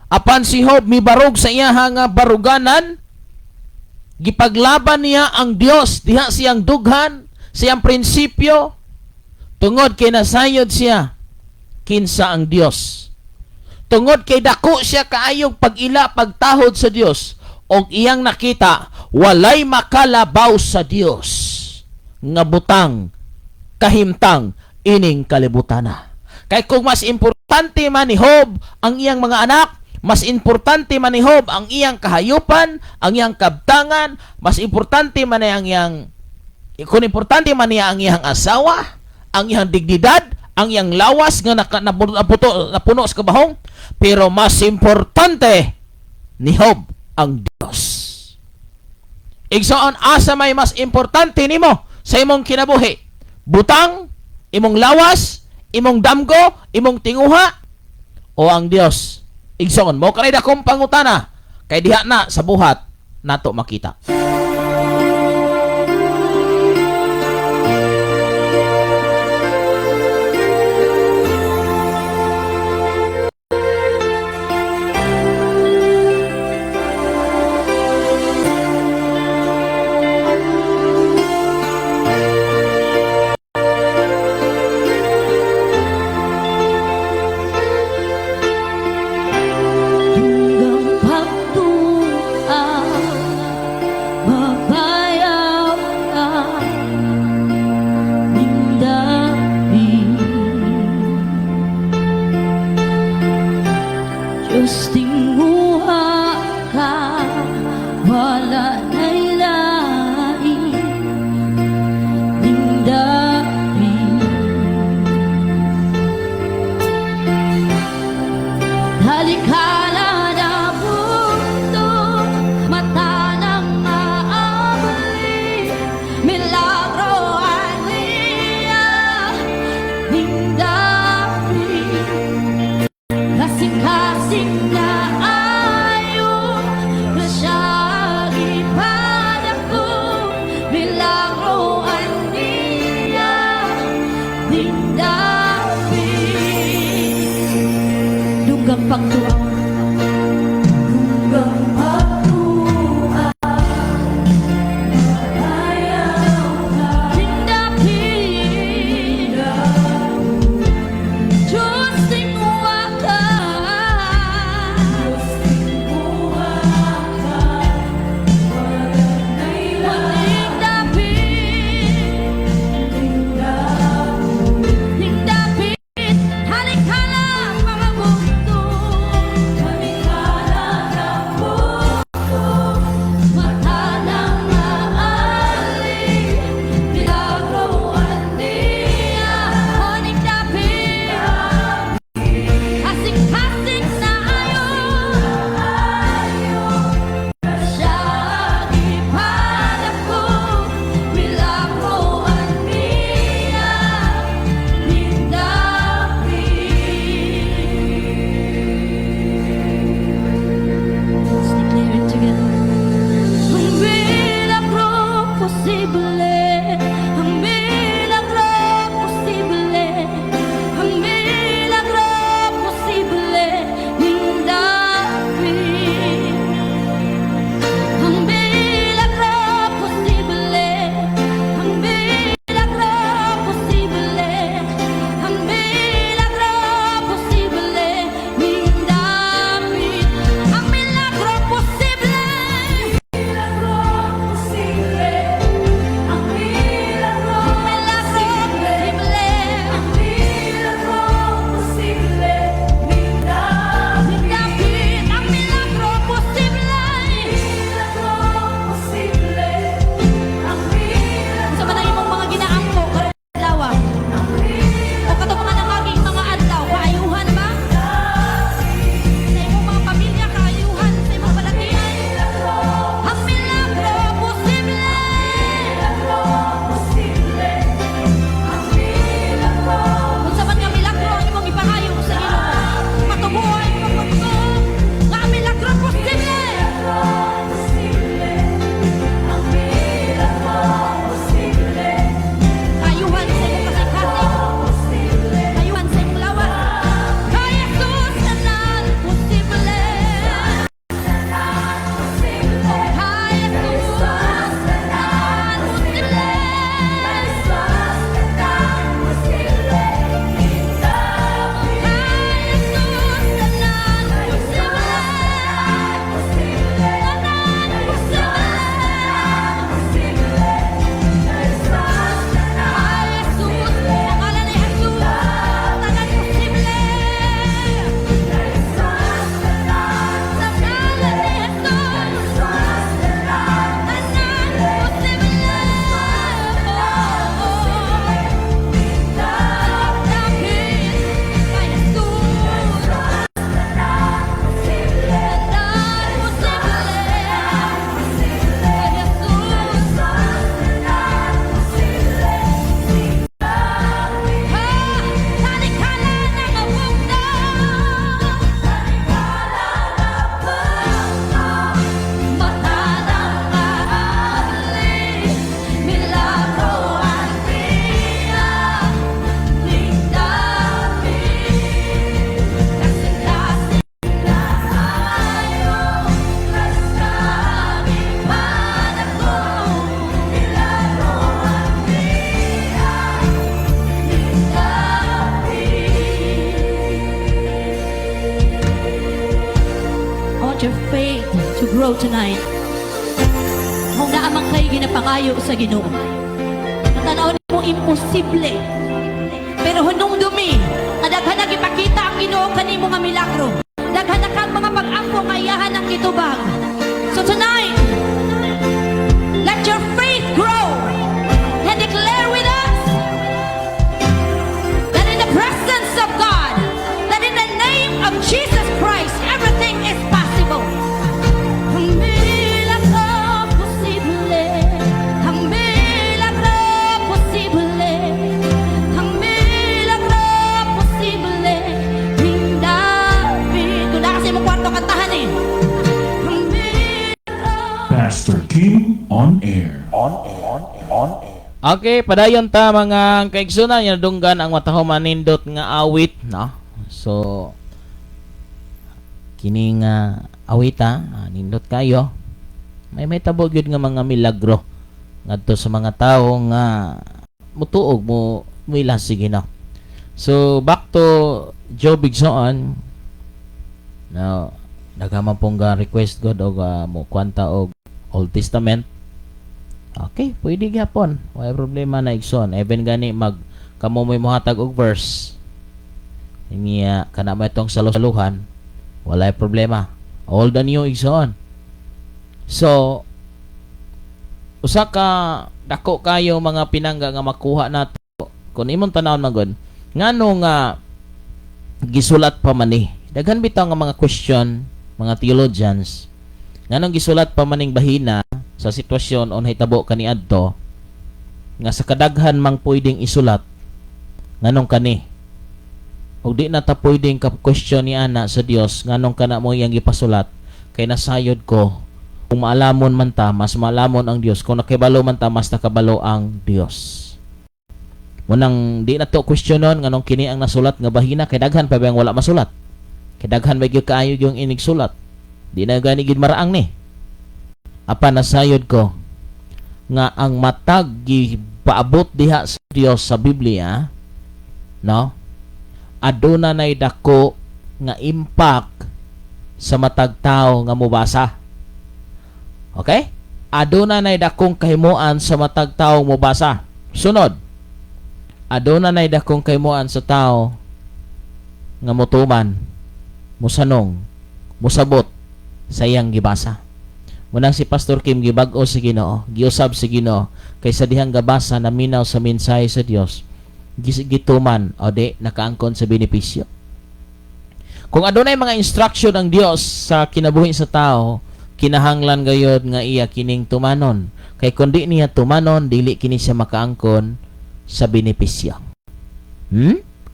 Apan si Job mibarog sa iyaha nga baruganan, gipaglaban niya ang Dios diha siyang dughan, siyang prinsipyo, tungod kay nasayod siya kinsa ang Dios. Tungod kay dako siya kaayong pag-ila, pagtahod sa Dios, og iyang nakita walay makalabaw sa Dios nga butang, kahimtang ining kalibutana. Kay kung mas importante man ni Job ang iyang mga anak, mas importante man ni Job ang iyang kahayupan, ang iyang kabtangan, mas importante man niya ang iyang, kung importante man niya ang iyang asawa, ang iyang dignidad, ang iyang lawas nga napuno sa kabahong, pero mas importante ni Job ang Dios. Igsoon, asa may mas importante nimo sa imong kinabuhi? Butang, imong lawas, imong damgo, imong tinguha, o ang Dios? Igsoon, mo kanay dakong pangutana, kay diha na sa buhat nato makita. Hanggang pagtuan, mabayaw ka ning dapit. Diyos, tinguha ka, wala na'y lain ning dapit. Talikhala na mundo, mata ng maabli, milagro aniya, ning dapit. Kasing-kasing na ayo, na siya ipadako, milagro aniya, ning dapit. Dugang pagtuo. Dugang pagtuo. Ayaw ka. Dapit. Diyos, tinguha ka. Diyos, tinguha ka. Walang dapit. Ning dapit. Talikhala mga mundo. Faith to grow tonight. Kung naa man kay ginapangayo sa Ginoo, natanaw mo imposible. Pero hunungdumi, nga daghan na gipakita ang Ginoo kanimo nga milagro. Daghan na kang mga pag-ampo nga iyahan ang gitubag. So tonight, let your faith grow and declare with us that in the presence of God, that in the name of Jesus Christ, everything is possible. Ang milagro posible, ang milagro posible, ang milagro posible, King David. Kung naa sa imong kwarto, kantahan eh. Ang milagro. Pastor Kim on air. On air. On air. On air. Okay, padayon ta, mga kaigsunan, yan dunggan ang matahom, nindot nga awit, no? So kini nga awita, nindot kayo. May tabo gyud nga mga milagro ngadto sa mga tawo nga mutuog mo muila sige na. So back to Job, igsoon. Now, daghan man pong ga request god og mo kwanta og Old Testament. Okay, pwede gyapon. Wala problema na, igsoon. Even gani mag kamo mo'y mohatag og verse. Niya kana mo itong saluhan, wala problema. Old and new, igsoon. So usa ka dako kayo mga pinangga nga makuha nato kung imong tanawon magod ngano nga gisulat pa man ni, daghan bitaw nga mga question, mga theologians, nganong gisulat pa maning bahina sa sitwasyon o nahitabo kaniadto nga sa kadaghan mang pwedeng isulat, nganong kani? Ug di na ta pwedeng ka question ni ana sa Dios nganong kana mo iyang gipasulat, kay nasayod ko kung maalamon man ta, mas maalamon ang Dios. Kung nakibalo man ta, mas nakabalo ang Dios. Munang di na to questionon nganong kini ang nasulat nga bahina, kay daghan pa bang wala masulat, kay daghan ba gyud kaayo yung inigsulat, di na gani gid maraang ni. Apan nasayod ko nga ang matag gipaabot diha sa Dios sa Biblia, no, aduna nay dako nga impact sa matag tao nga mobasa. Okay, aduna nay dakong kahimuan sa matag tao mobasa. Sunod, aduna nay dakong kahimuan sa tao nga motuman, mosanong, mosabot sa iyang gibasa. Munang si Pastor Kim gibag-o sa Ginoo, giusab sa Ginoo kay sa dihang gabasa, naminaw sa mensahe sa Dios, gituman o di nakaangkon sa benepisyo. Kung adunay mga instruction ang Dios sa kinabuhi sa tao, kinahanglan gayod nga iya kining tumanon. Kay kung di niya tumanon, dili kini siya makaangkon sa benepisyo.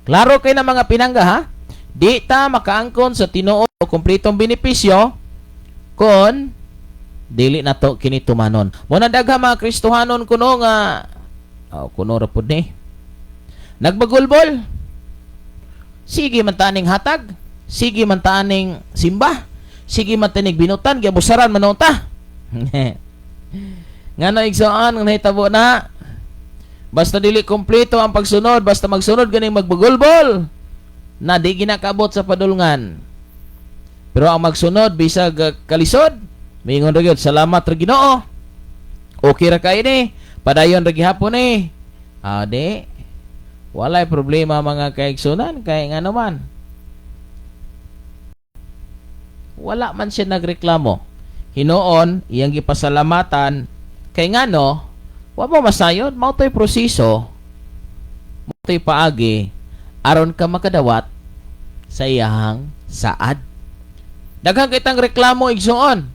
Klaro kay na, mga pinangga, ha? Di ta makaangkon sa tinuod o kumpletong benepisyo kon dili nato kini tumanon. Mo na dagha mga Kristohanon kuno nga, oh, kuno ra pud ni. Nagbagulbol. Sige man taning hatag, sige man taning simba, sige man taning binutan, giabusaran man ta. Ngano, igsoon, nga nahitabo na? Basta dili kompleto ang pagsunod, basta magsunod ganing magbagulbol na di ginakabot sa padulngan. Pero ang magsunod bisag kalisod, mingon ra gyud, "Salamat ra Ginoo. Okay ra kay ni. Padayon ra gihapon ni." Ah, di. Walay problema, mga kaigsunan, kay ngano man, wala man siya nagreklamo. Hinuon, iyang gipasalamatan kay ngano, wa mo masayod, mao to'y proseso, mao to'y paagi aron ka makadawat sa iyahang saad. Daghan kitang reklamo, igsuon.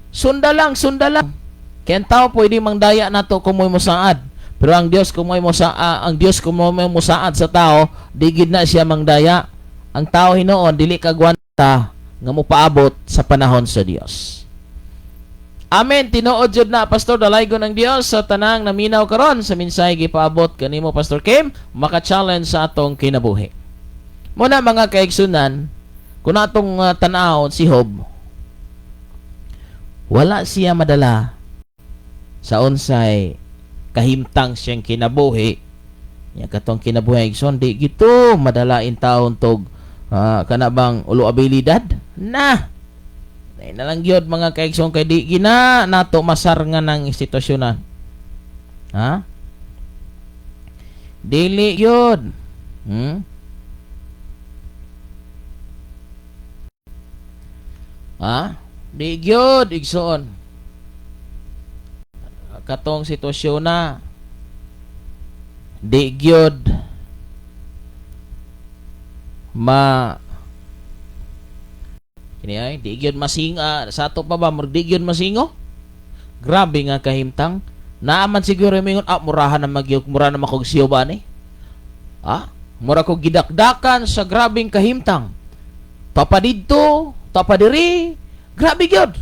Sunda lang, sunda lang. Kaya ang tao pwede mangdaya nato kung mo'y mosaad. Pero ang Dios kung mo'y mosa ang Dios kung mo'y mosaad sa tao, di gid na siya mangdaya. Ang tao hinuon dili kagwanta nga mopaabot sa panahon sa Dios. Amen. Tinuod jud na, Pastor, dalaygon ang Dios sa tanang naminaw karon sa mensahe gipaabot kanimo, Pastor Kim, maka-challenge sa atong kinabuhi. Muna, mga kaigsunan, kung atong tan-awon si Job, wala siya madala sa unsay kahimtang siyang kinabuhi. Ya katong kinabuhi, igsoon, di gito madala in taon tog kana bang ulo abilidad na. Ay na lang gyud, mga kaigsoon, kay di gina nato masarngan ang sitwasyonan. Ha? Dili gyud. Ha? Di gyud, igsoon. Katong sitwasyon na di gyud ma kini ay di gyud masinga sa ato pa ba, murag di gyud masingo. Grabe nga kahimtang. Naaman siguro mingon, "Ah, murahan na magyug, mura na makog siyo ba ni, ah, mura ko gidakdakan sa grabeng kahimtang, tapa didto, tapa diri, grabe gyud."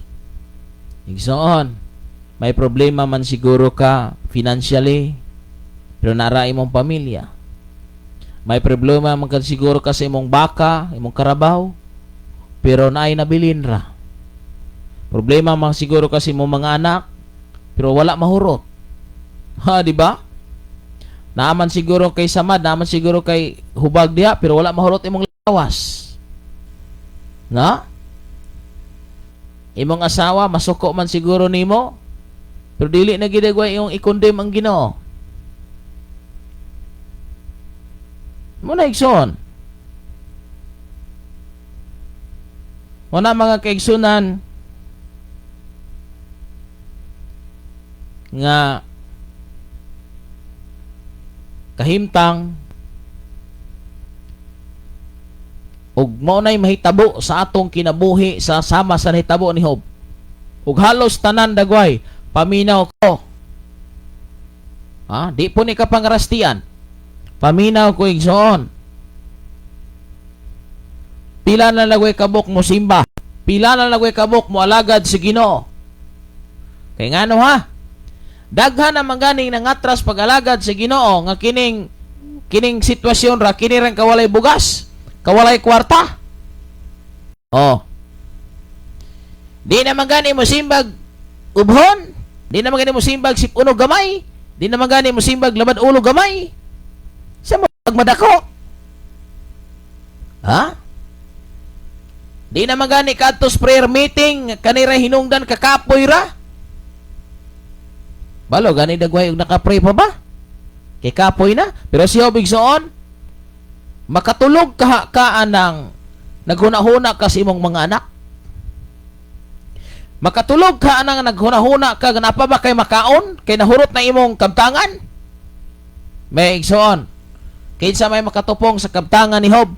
Igsoon, may problema man siguro ka financially, pero nara imong pamilya. May problema man ka siguro ka sa imong baka, imong karabaw, pero naay nabilin ra. Problema man siguro ka sa imong mga anak, pero wala mahurot. Ha, di ba? Naaman siguro kay samad, naaman siguro kay hubag diha, pero wala mahurot imong lawas. Na? Imong asawa masuko man siguro nimo, pero dili na gid imong i-condemn ang Ginoo. Muna, igsoon. Muna, mga kaigsunan, nga kahimtang ug mao nay mahitabo sa atong kinabuhi sa sama sa nahitabo ni Job. Ug halos tanan dagway paminaw ko. Ha, di po ni ka pangrastian. Paminaw ko, igsoon. Pila na lagway kabok mo simba. Pila na lagway kabok mo alagad si Ginoo. Kay ngano ha? Daghan naman ganing nangatras pag-alagad sa Ginoo nga kining kining sitwasyon ra, kini rang kawalay bugas, kawalay kwarta. Oh. Di naman gani mo simbag ubhon, di naman gani mo simbag sip-uno gamay, di naman gani mo simbag labad ulo gamay. Sa mo madako. Ha? Di naman gani kadtos prayer meeting kanira hinungdan kakapoy ra. Balo gani dagway og naka-pray pa ba? Kay kapoy na. Pero si Job, igsoon, makatulog ka ka anang naghuna-huna ka sa imong mga anak. Makatulog ka anang naghuna-huna ka napa ba kay makaon kay nahurot na imong kabtangan. May igsoon, kinsa may makatupong sa kabtangan ni Job?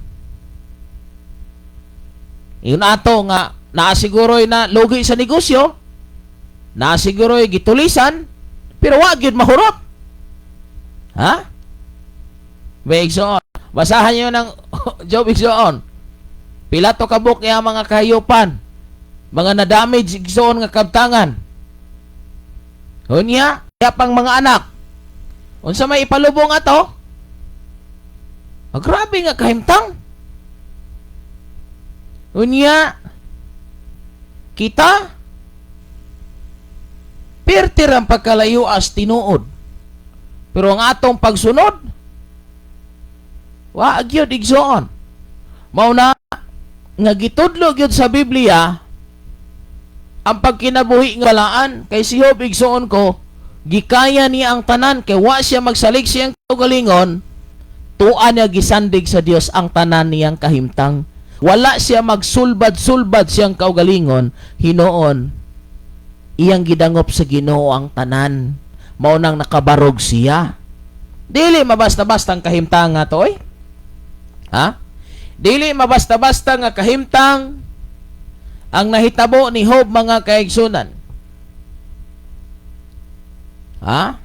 Ingon ato nga naasiguroy na lugi sa negosyo, naasiguroy gitulisan, pero wa gyud mahurot. Ha? May igsoon, basahan niyo ng Job, igsoon. Pila to kabuk iya mga kahayupan, mga na-damage, igsoon, nga kabtangan. Unya, iya pang mga anak. Unsa may ipalubong ato? Ah, grabe nga kahimtang. Unya, kita pirtir ang pagkalayo as tinuod. Pero ang atong pagsunod, wa gyud, igsoon. Mao na nga gitudlo gyud sa Biblia ang pagkinabuhi nga balaan. Kay si Job, igsoon ko, gikaya niya ang tanan kay wa siya magsalig siyang kaugalingon, tuan niya gisandig sa Dios ang tanan niyang kahimtang. Wala siya magsulbad-sulbad siyang kaugalingon, hinoon iyang gidangop sa Ginoo ang tanan. Mao nang nakabarog siya. Dili mabasta-basta ang kahimtang nga to, oy. Ha? Dili mabasta-basta nga kahimtang ang nahitabo ni Job, mga kaigsunan. Ha?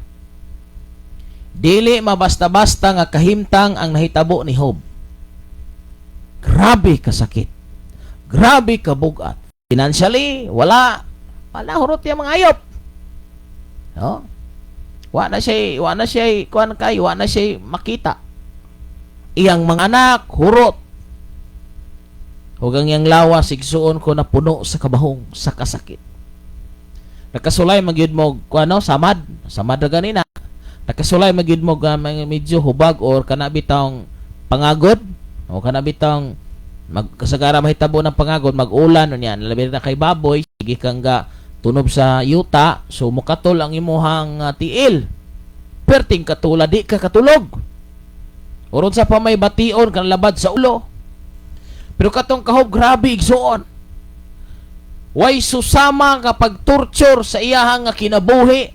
Dili mabasta-basta nga kahimtang ang nahitabo ni Job. Grabe kasakit. Grabe kabugat. Financially, wala. Wala hurot yung mga ayop. No? Wa na siya, kuan kay, wa na siya makita. Iyang mga anak, hurot. Ug ang iyang lawas, igsuon ko, na puno sa kabahong, sa kasakit. Nakasulay magyud mo kuano, samad, samad ra ganina. Nakasulay magyud mo medyo hubag or kana bitawng pangagod o kana bitawng Magkasagara mahitabo ng pangagod, mag-ulan unya, labi na kay baboy, sige kang ga tunob sa yuta, so mukatol ang imuhang tiil. Perting katula, di ka katulog. Uron sa pa may bation kan labad sa ulo. Pero katong kahob, grabe igsuon. Way susama kapag torture sa iyahang nga kinabuhi,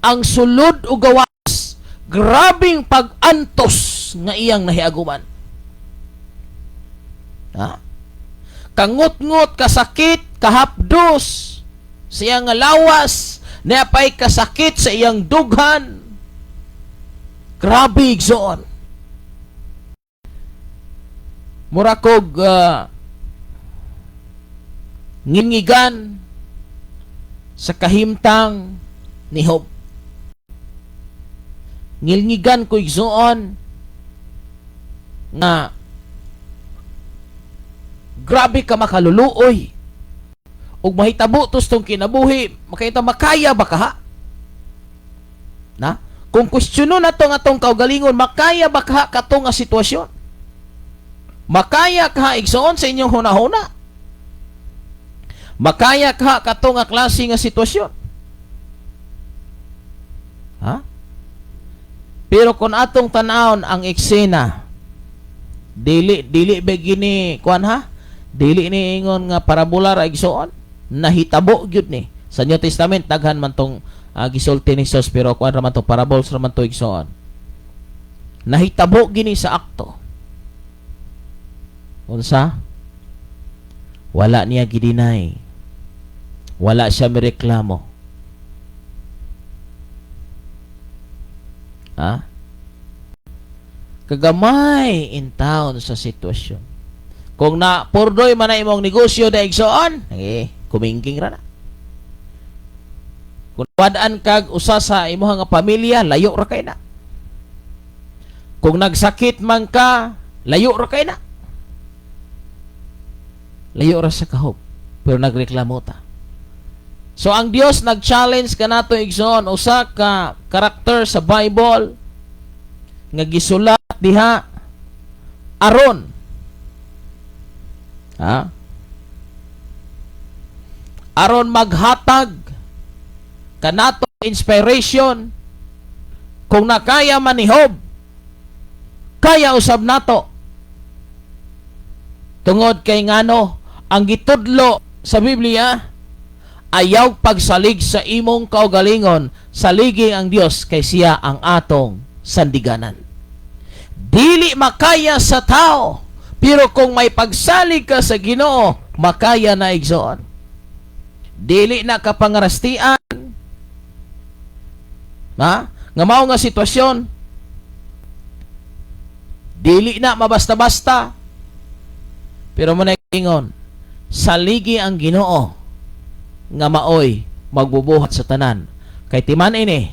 ang sulod o gawas, grabing pag-antos nga iyang nahiaguman. Ha? Kangut-ngut, kasakit, kahapdos sa iyang nga lawas, niapay kasakit sa iyang dughan. Grabe igsoon. Mura kog ngingigan sa kahimtang ni Job. Ngilngigan ko igsoon nga grabe ka makaluluoy ug mahitabo tustong kinabuhi, makita makaya ba ka ha? Na? Kung kwestiyonon na to nga atong kaugalingon, makaya ba ka kato nga sitwasyon? Makaya ka igsoon sa inyong hunahuna? Makaya ka kato nga klase nga sitwasyon? Ha? Pero kung atong tan-awon ang eksena, dili dili ba gini kuan ha? Dili ni ingon nga parabola ra igsoon, nahitabo gyud ni. Sa New Testament daghan man tong gisulti ni Jesus, pero kuan ra man to, parables ra man to igsoon. Nahitabo gini sa akto. Unsa? Wala niya gidinay. Wala siya mireklamo. Ha? Kagamay in town sa sitwasyon. Kung na purdoy man na imong negosyo na igsoon, eh, kumingking ra na. Kung wadaan kag usa sa imong nga pamilya, layo ra kay na. Kung nagsakit man ka, layo ra kay na. Layo ra sa kahob, pero nagreklamo ta. So ang Dios nag-challenge kanato igsoon, usa ka karakter sa Bible nga gisulat diha aron, ha? Aron maghatag kanato inspiration. Kung nakaya man ni Job, kaya usab nato. Tungod kay ngano ang gitudlo sa Biblia, ayaw pagsalig sa imong kaugalingon, saligi ang Dios kay siya ang atong sandiganan. Dili makaya sa tao, pero kung may pagsalig ka sa Ginoo, makaya na igsoon. Dili na ka pangarastian. Ha? Nga mao nga sitwasyon, dili na mabasta-basta. Pero mo ingon, saligi ang Ginoo nga maoy magbubuhat sa tanan. Kay timan ini,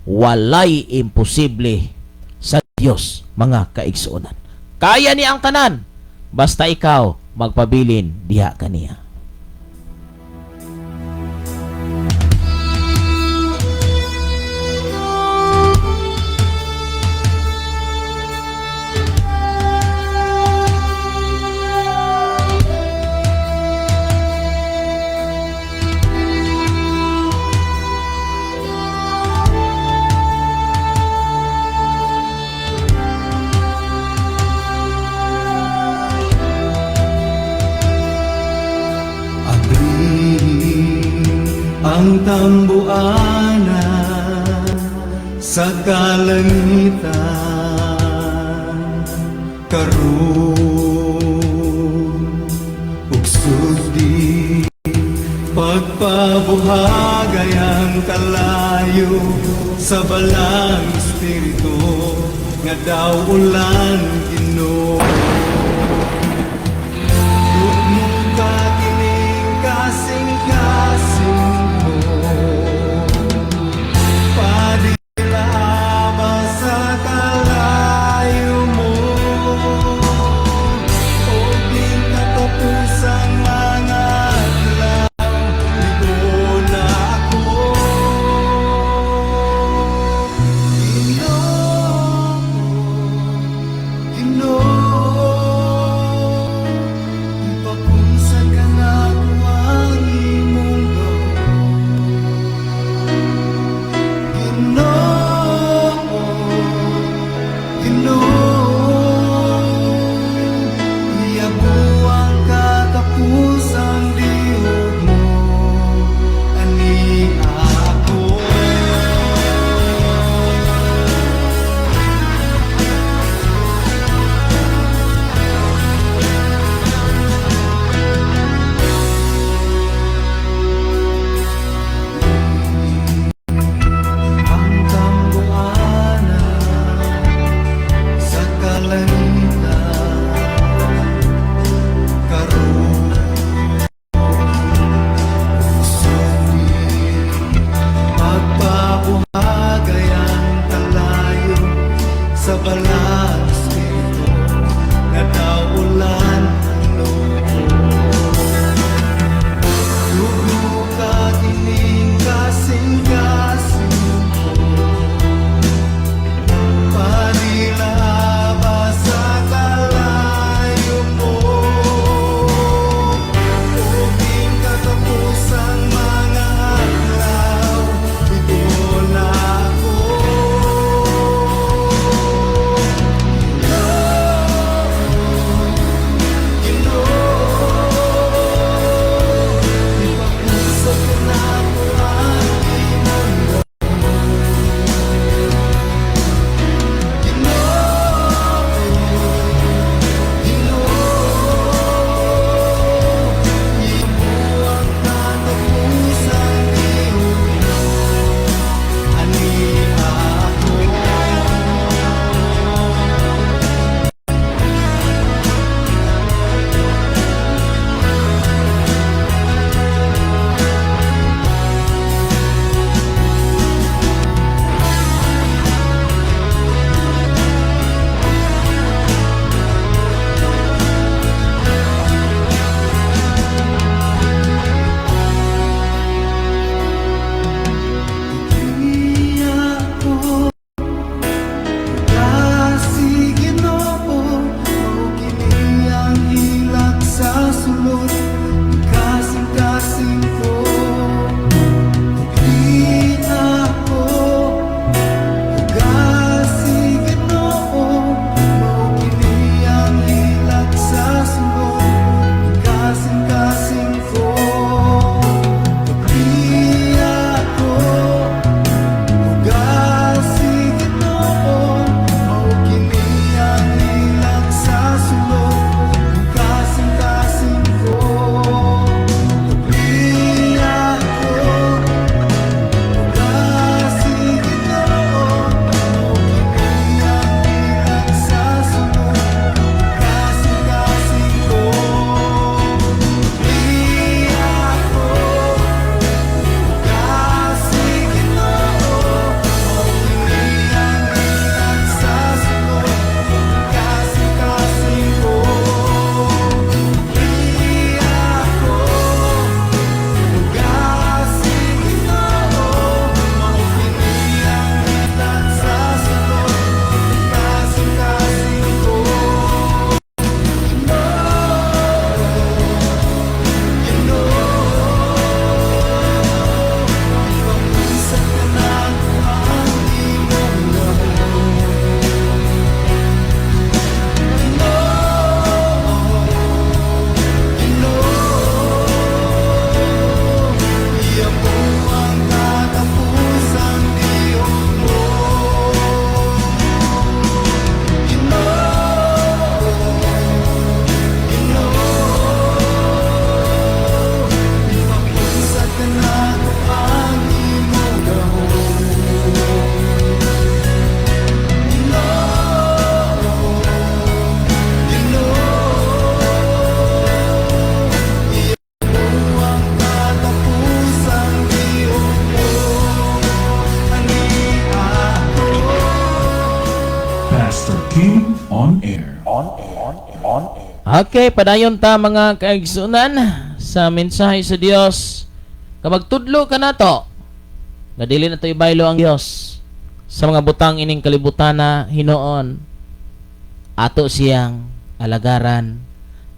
walay imposible sa Dios, mga kaigsuonan. Kaya niya ang tanan, basta ikaw magpabilin diha kaniya. Abri ang tambuanan sa kalangitan karon ug sugdi pagpabuhagay ang kalayo sa balang espiritu nga daw ulan Ginoo. Ka kining kasing-kasing ko, padilaba sa kalayo mo, o di katapusang mga adlaw, ligo na ako. Ginoo, Ginoo. On. Okay, padayon ta, mga kaigsunan, sa mensahe sa Dios. Kamagtudlo ka nato nga dili na to ibaylo ang Dios sa mga butang ining kalibutana, hinoon ato siyang alagaran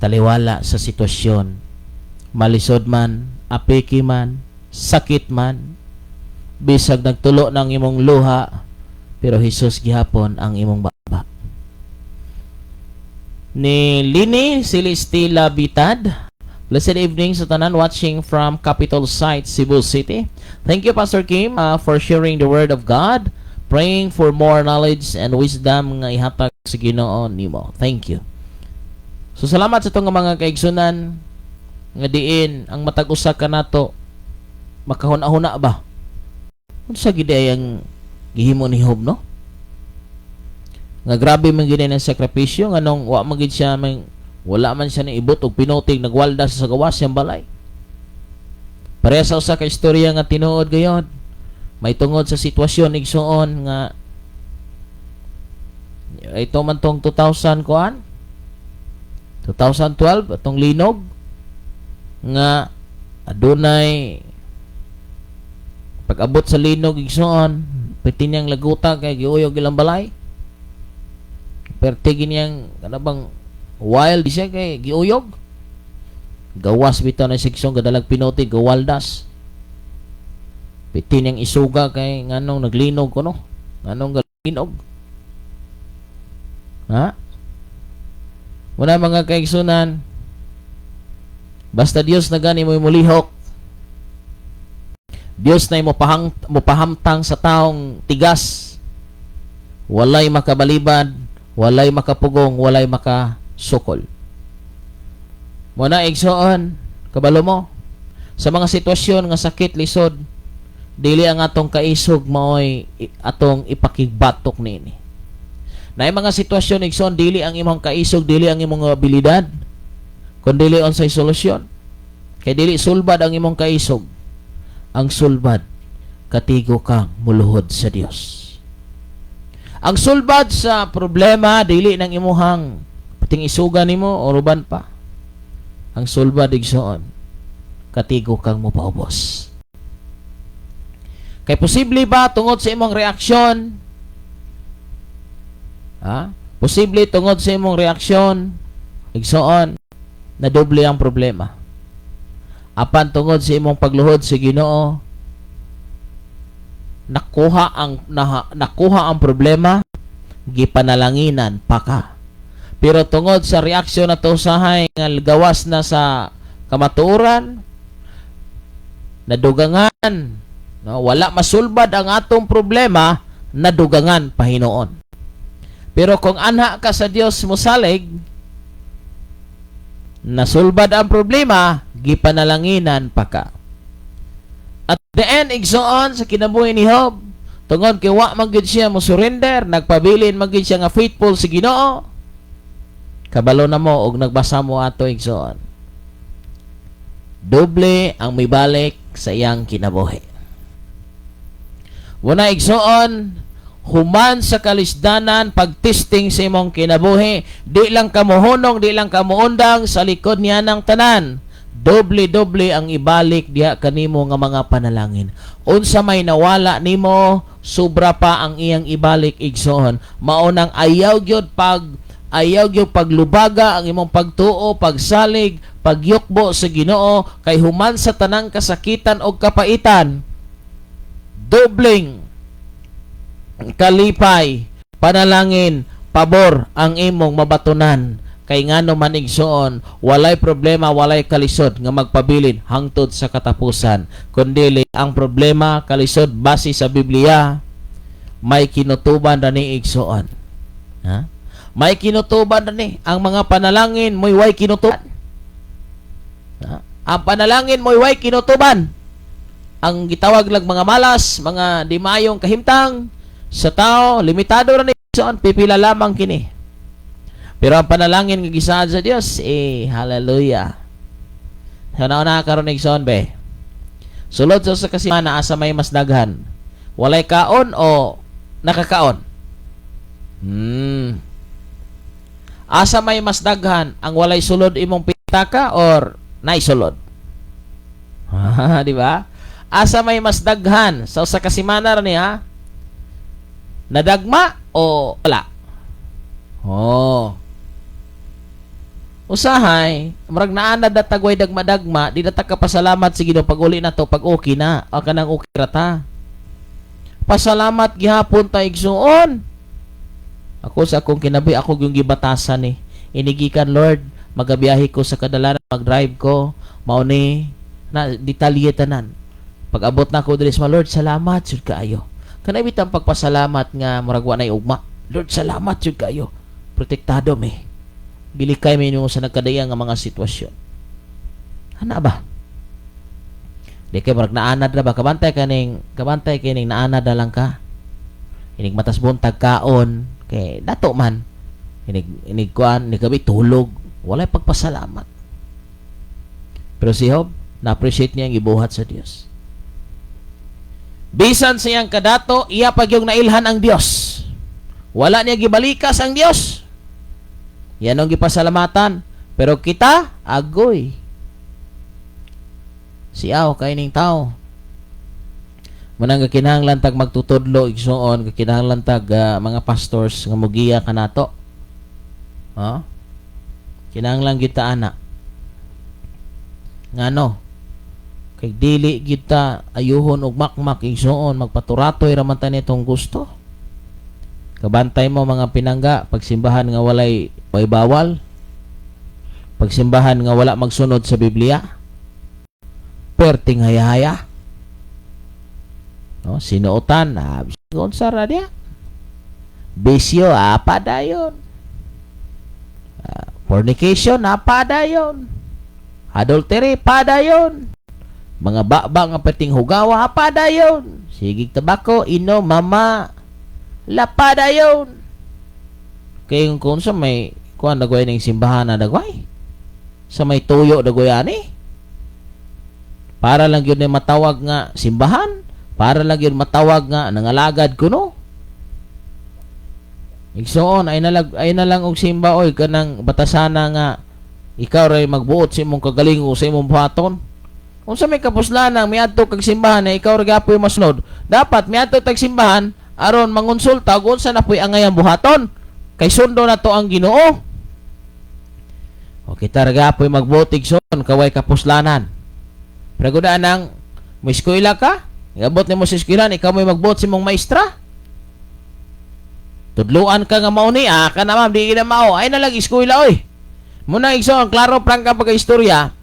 taliwala sa sitwasyon, malisod man, apiki man, sakit man, bisag nagtulo ng imong luha, pero Hesus gihapon ang imong baba. Ni Lini Celestila Bitad. Blessed evening sa tanan watching from Capitol Site, Cebu City. Thank you, Pastor Kim, for sharing the word of God. Praying for more knowledge and wisdom nga ihatag sa Ginoo nimo. Thank you. So salamat sa itong mga kaigsunan nga diin ang matag usa ka nato makahuna-huna ba? Unsa gid ay ang gihimo ni Job, no? Nga grabe man gid ang sakripisyo, nganong wa man gid siya man, wala man siya niibot og pinutig, nagwalda sa gawas siyang balay. Pareha sa usa ka istorya nga tinuod gayod. May tungod sa sitwasyon, igsuon, nga ito man tong 2000 kuan, 2012, atong linog nga adunay pag-abot sa linog, igsuon, piti niyang laguta kay giuyog ilang balay. Perti niyang kanabang wild siya kay giuyog, gawas bitaw na seksyon, gadalag pinuti, gawaldas, piti niyang isuga kay nganong naglinog kuno, nganong galinog ha. Muna, mga kaigsunan, basta Dios na gani mo mulihok, Dios na mo pahang mo pahamtang sa taong tigas, walay makabalibad, walay makapugong, walay makasukol. Muna, igsoon, kabalo mo sa mga sitwasyon nga sakit, lisod, dili ang atong kaisog maoy atong ipakigbatok niini. Naay mga sitwasyon, igsoon, dili ang imong kaisog, dili ang imong abilidad, kun dili unsay solusyon. Kay dili sulbad ang imong kaisog. Ang sulbad, katigo kang muluhod sa Dios. Ang sulbad sa problema, dili ng imuhang pating isuga nimo o uban pa. Ang sulbad, igsoon, katigo kang mopaubos. Kay posible ba tungod sa imong reaksyon? Ha? Posible tungod sa imong reaksyon, igsoon, na doble ang problema. Apan tungod sa imong pagluhod sa Ginoo, nakuha ang problema, gipanalanginan pa ka. Pero tungod sa reaksyon na to usahay nga gawas na sa kamatuoran, nadugangan, no? Wala masulbad ang atong problema, nadugangan pahinuon. Pero kung anha ka sa Dios mosalig, nasulbad ang problema, gipanalanginan pa ka. At the end, igsoon, sa kinabuhi ni Job, tungod kay wa man gyud siya mo surrender, nagpabilin man gyud siya nga faithful sa Ginoo. Kabalo na mo og nagbasa mo ato, igsoon. Doble ang mibalik sa iyang kinabuhi. Wala, igsoon, human sa kalisdanan, pagtesting sa imong kinabuhi, di lang ka mohunong, di lang ka moundang sa likod niya ng tanan. Doble-doble ang ibalik diha kanimo nga mga panalangin. Unsa may nawala nimo, sobra pa ang iyang ibalik, igsoon. Mao nang ayaw gyud paglubaga ang imong pagtuo, pagsalig, pagyukbo sa Ginoo, kay human sa tanang kasakitan og kapaitan, dobling kalipay, panalangin, pabor ang imong mabatunan. Kay ngano man, igsoon, walay problema, walay kalisod nga magpabilin hangtod sa katapusan. Kundili ang problema, kalisod, base sa Biblia, may kinutuban ra ni, igsoon. Ha? May kinutuban ra ni. Ang mga panalangin mo'y way kinutuban. Ha? Ang panalangin mo'y way kinutuban. Ang gitawag lang mga malas, mga di maayong kahimtang sa tao, limitado ra ni, igsoon, pipila lamang kini. Pero ang panalangin nga gisaad sa Dios, eh, hallelujah. Huna-huna karon, igsoon be. Sulod sa usa ka semana, asa may mas daghan? Walay kaon o nakakaon? Asa may mas daghan, ang walay sulod imong pitaka or naay sulod? Di ba? Asa may mas daghan sa usa ka semana ra niya? Nadagma o wala? Oh. Usahay, murag naanad na tag way dagma-dagma, di na ta kapasalamat sa Ginoo pag uli na to, pag okay na, o kanang okay ra ta. Pasalamat gihapon ta, igsuon. Ako sa akong kinabuhi, ako yung gibatasan eh. Inigikan, Lord, magabiyahe ko sa kadalanan, mag-drive ko, mao ni na detalye tanan. Pag abot na ko diri sa Lord, salamat jud kaayo. Kanay bitang pagpasalamat nga murag wa nay ugma. Lord, salamat jud kaayo. Protektado mi. Gilikay mi nimo sa nagkadaya nga mga sitwasyon. Ana ba? Di kay murag naanad na ba, kabantay kining naanad na lang ka. Inig matas buntag kaon kay dato man. Inig kuan, inig gabi tulog, walay pagpasalamat. Pero si Job, na-appreciate niya ang gibuhat sa Dios. Bisan sa iyang kadato, iya pa gyung nailhan ang Dios. Wala niya gibalikas ang Dios. Yan ang gipasalamatan. Pero kita, agoy. Siyaw kay ning tao. Munang kinahanglan tag magtutudlo, igsuon, kinahanglan tag mga pastors nga mugiya kanato. Ha? Kinahanglan kita ana. Ngano? Kay dili kita ayuhon og makmak, igsuon, magpaturatoy ra man ta nitong gusto. Kabantay mo mga pinangga, pagsimbahan nga walay way bawal, pagsimbahan nga wala magsunod sa Biblia, perting haya-haya. No, sinuotan, unsa ra diya? Bisyo, padayon. Fornication, padayon. Adultery, padayon. Mga baba nga perting hugawa, padayon. Sigig tabako, inom, mama, lapadayon. Kay kung sa may kuan dagway ning simbahan na dagway. Sa may tuyo dagway ani. Para lang yun ni matawag nga simbahan, para lang yun matawag nga nangalagad kuno. Igsoon ay na lang og simba oy, kanang batasana nga ikaw ray magbuot sa imong kagalingon sa imong buhaton. Unsa may kapuslanan miadto kag simbahan na ikaw ra gapoy masunod? Dapat miadto tag simbahan aron mangonsulta og unsa na poy angayang buhaton. Kay sundo na to ang Ginoo. O kita ra gapoy magbuot, igsoon, kaway kapuslanan. Pero gudaan nang mo eskwela ka, gabot nimo sa eskwelahan, ikaw mo'y magbuot sa imong maestra. Tudluan ka nga mao ni, ka na ma'am, di na mao. Ay na lang eskwela oy. Muna igsoon, klaro prangka pagka istorya.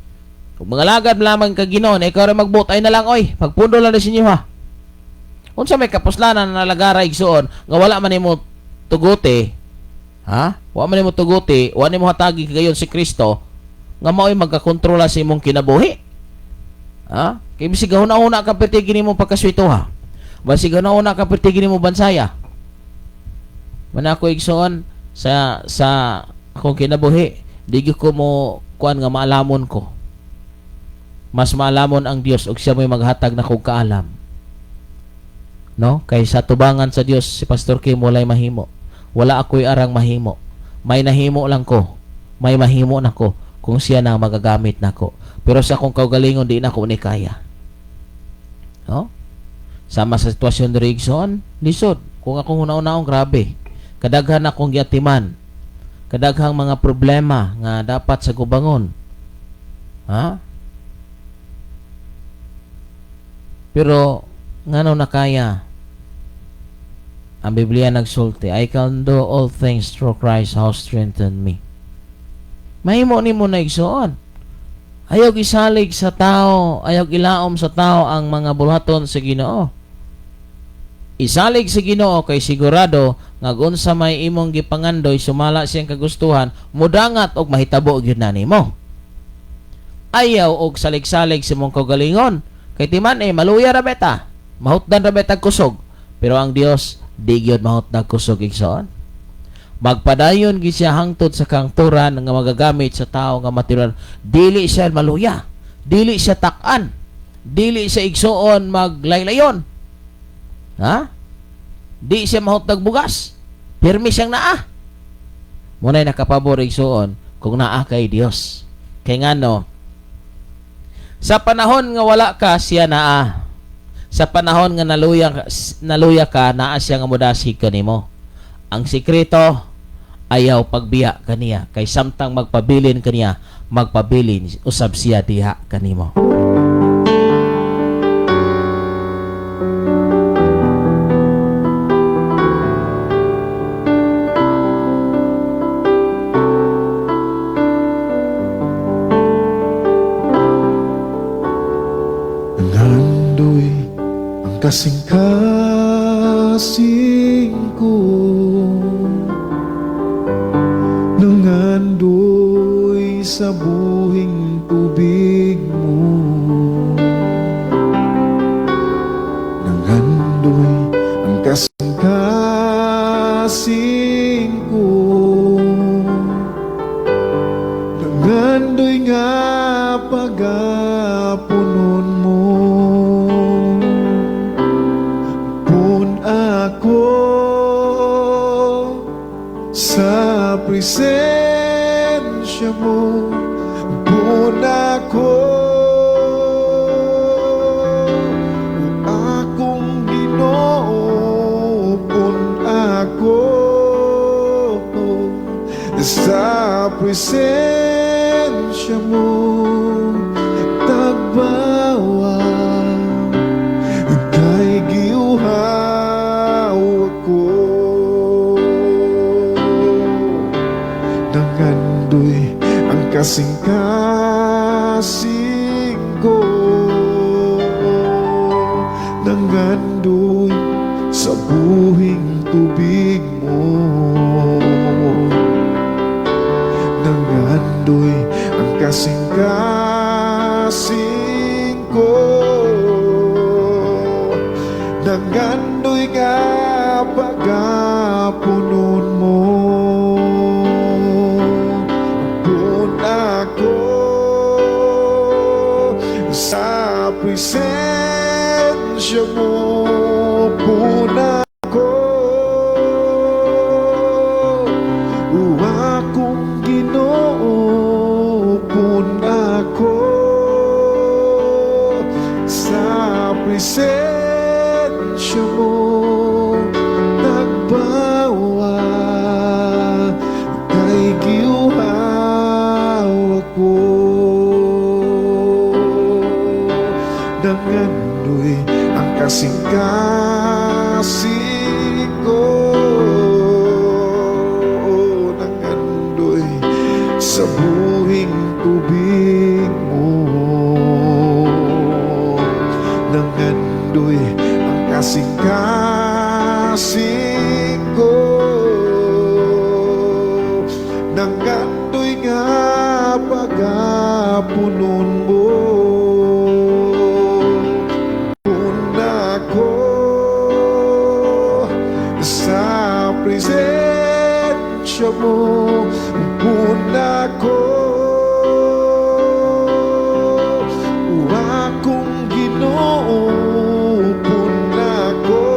Kung mga lagad lamang ka Ginoo, ikaw ra magbuot, ay na lang oy. Pagpundo lang na sa inyo ha. Unsa may kapuslanan na nalagara, igsoon, nga wala man nimo tuguti, ha? Wa man nimo tuguti, wa nimo hatagi kagayon si Kristo nga mao'y magkakontrola sa imong kinabuhi. Ha? Kay bisig huna-huna ka perti nimo pagkaswito ha. Basig huna-huna ka perti nimo bansaya. Man ako igsoon sa akong kinabuhi, di gyud ko mo kuan nga maalamon ko. Mas maalamon ang Dios ug siya mo'y maghatag na kog kaalam. No? Kay sa tubangan sa Dios si Pastor Kim walay mahimo. Wala ako'y arang mahimo. May nahimo lang ko. May mahimo nako kung siya na ang magagamit nako. Pero sa akong kaugalingon di na ko ni kaya. No? Sama sa sitwasyon diri igsoon, lisod. Kung akong huna-hunaon, grabe. Kadaghan akong giatiman. Kadaghang mga problema nga dapat sa gubangon. Ha? Pero ngano na kaya? Ang Biblia nagsulti, I can do all things through Christ who strengthened me. Mahimo nimo na igsoon. Ayaw isalig sa tao, ayaw ilaom sa tao ang mga buhaton sa Ginoo. Isalig sa Ginoo kay sigurado nga unsa may imong gipangandoy sumala siyang kagustuhan, mudangat og mahitabo gyud na nimo. Ayaw og salig-salig sa imong kaugalingon. Kay timan maluya ra beta, mahutdan ra beta kusog. Pero ang Dios di gyud mahutdan kusog, igsoon. Magpadayon gyud siya hangtod sa kangturan nga magagamit sa tao nga matiran. Dili siya maluya, dili siya tak-an, dili siya igsoon maglaylayon. Ha? Di siya mahutdag bugas. Pirmi siyang naa. Mao na'y nakapabor, igsuon, kung naa kay Dios. Kay ngano, sa panahon nga wala ka, siya naa. Sa panahon nga naluya ka, naa siya nga mudasig kanimo. Ang sikreto, ayaw pagbiya kaniya, kay samtang magpabilin kaniya, magpabilin usab siya diha kanimo. Nangandoy ang kasing-kasing ko, nangandoy sa buhing tubig mo, nangandoy ang kasing-kasing ko, nangandoy nga pagapunon mo. Pun ako sa presensya mo. Pun ako, akong Ginoo. Pun ako sa presensya mo. Tagbawa kay giuhaw ako. Nangandoy ang kasing-kasing ko, nangandoy sa buhing tubig mo, nangandoy ang kasing-kasing ko, nangandoy nga pagapunon mo. Pun ako sa presensya mo. Pun ako, akong Ginoo. Pun ako sa presensya mo. Tagbawa kay giuhaw ako. Nangandoy ang kasing-kasing ko, nangandoy sa buhing tubig mo, nangandoy ang kasing-kasing ko, nangandoy nga pagapunon mo. Pun ako sa presensya mo. Pun ako, akong Ginoo. Pun ako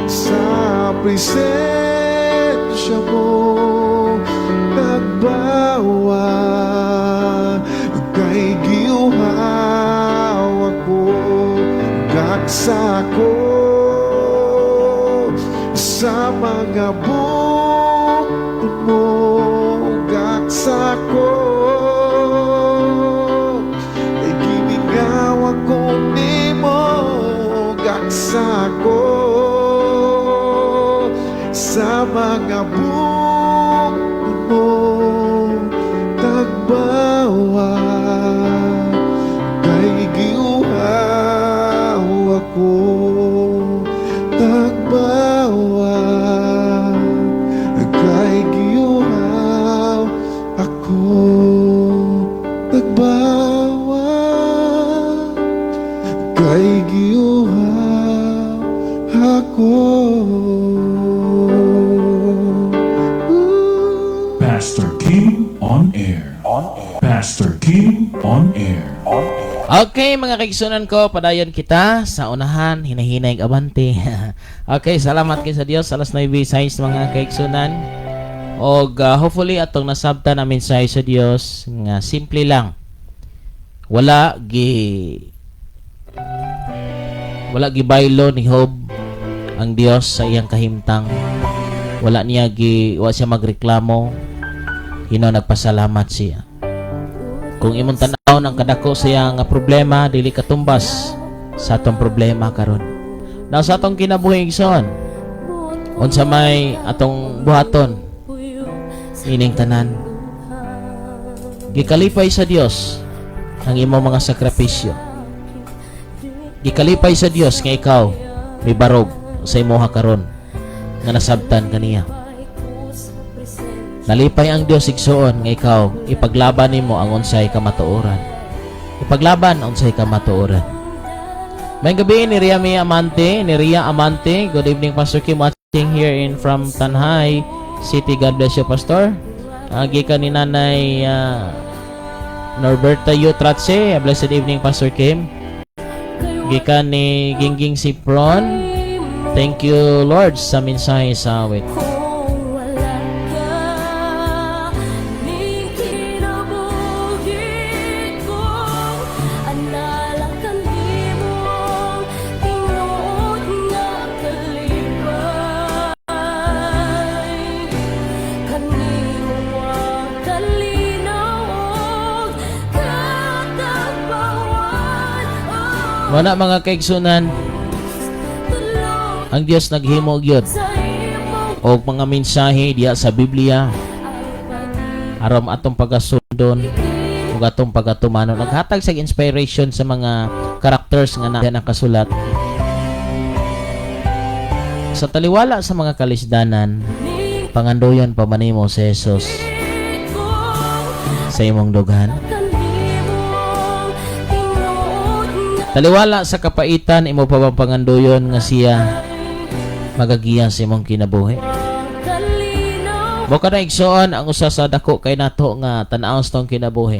sa presensya mo. Tagbawa kay giuhaw ako. Gaksa ko sa mga bukod mo. Gaksa ko ay gimingaw ako nimo. Gaksa ko sa mga bukod mo. Tagbawa kay giuhaw ako. Tagbawa kay giuhaw ako. Tagbawa kay giuhaw ako. Pastor Kim on air. On air. Pastor Kim on air. On air. Okay, mga kaigsunan ko, padayon kita sa unahan, hinahinay abante. Okay, salamat kay sa Dios, alas 9:06, mga kaigsunan. Og hopefully atong nasabtan ang mensahe sa Dios nga simple lang. Wala gibaylo ni Job ang Dios sa iyang kahimtang. Wala niya gi wa siya magreklamo. Hino nagpasalamat siya. Kung imong tan-aw ang kadako siya nga problema, dili katumbas sa atong problema karon. Now sa atong kinabuhi, igsoon, unsa may atong buhaton ining tanan? Gikalipay sa Dios ang imong mga sakripisyo. Gikalipay sa Dios nga ikaw mibarog sa imuha karon nga nasabtan kaniya. Nalipay ang Dios, igsuon, nga ikaw ipaglaban nimo ang unsay kamatuoran. Ipaglaban ang unsay kamatuoran. May gabi ni Ria Mia Amante, ni Ria Amante. Good evening, Pastor Kim, watching here in from Tanjay City. God bless you, Pastor. Gikan ni Nanay Norberta U. Tratse. A blessed evening, Pastor Kim. Gikan ni Gingging Sipron. Thank you, Lord, sa mensahe sa awit. Kung wala ka ning kinabuhi kong analang kanimo tinuod nga kalipay kanimo ang kalinaw ug katagbawan. Wala, mga kaigsunan, ang Dios naghimo gyud Sa imong og mga mensahe diya sa Biblia aron atong pagasundon ug atong pagatumanon. Naghatag sa inspiration sa mga characters nga na nakasulat. Sa taliwala sa mga kalisdanan, pangandoyon pa man nimo si Jesus sa imong dughan? Taliwala sa kapaitan, imo pa bang pangandoyon nga siya magagiya sa imong kinabuhi? Mo kana, igsoon, ang usa sa dako kay nato nga tan-awon sa tong kinabuhi.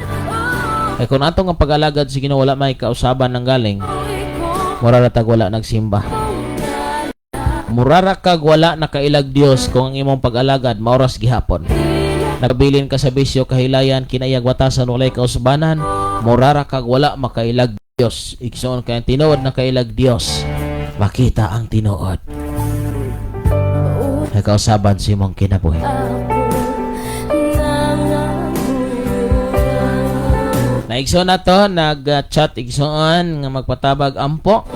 Kay kung ato nga pag-alagad sa Ginoo wala may kausaban ng galing, mura ra tag wala nagsimba. Mura ra kag wala nakailag Dios kung ang imong pag-alagad maoras gihapon. Nagbilin ka sa bisyo, kahilayan, kinayag, watasan, walay kausbanan, mura ra kag wala makailag Dios. Igsoon, kay ang tinuod na kailag Dios, makita ang tinuod. May kausaban sa imong kinabuhi. Naigsoon na to, nag-chat, igsoon, nga magpatabag ampo.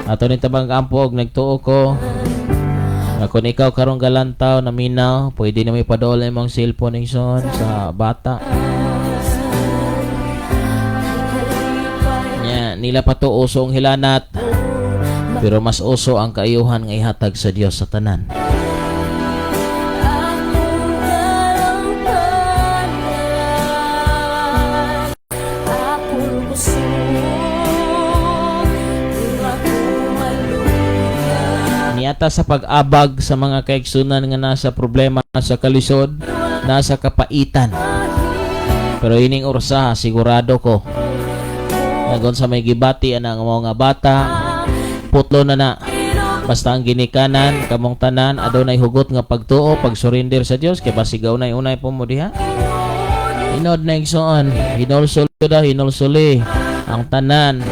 Ato ni tabang ampo og nagtuo ko nga kung ikaw karong galantaw naminaw, pwede na may padool ang imong cellphone, igsoon, sa bata. Nya, nila pa to uso ang hilanat, pero mas uso ang kaayuhan nga ihatag sa Dios sa tanan. Akong dalangpanan, akong busog, ug akong maluya. Niata sa pag-abag sa mga kaigsunan nga nasa problema, sa kalisod, nasa kapaitan. Pero ining orsa, sigurado ko nagon sa may gibati ana ang mga bata, putlo na na. Basta ang ginikanan kamong tanan adunay hugot nga pagtuo, pag-surrender sa Dios, kay basigaw nay unay po mo diha. Inod na, igsoon, hinulsol da hinulsuli ang tanan.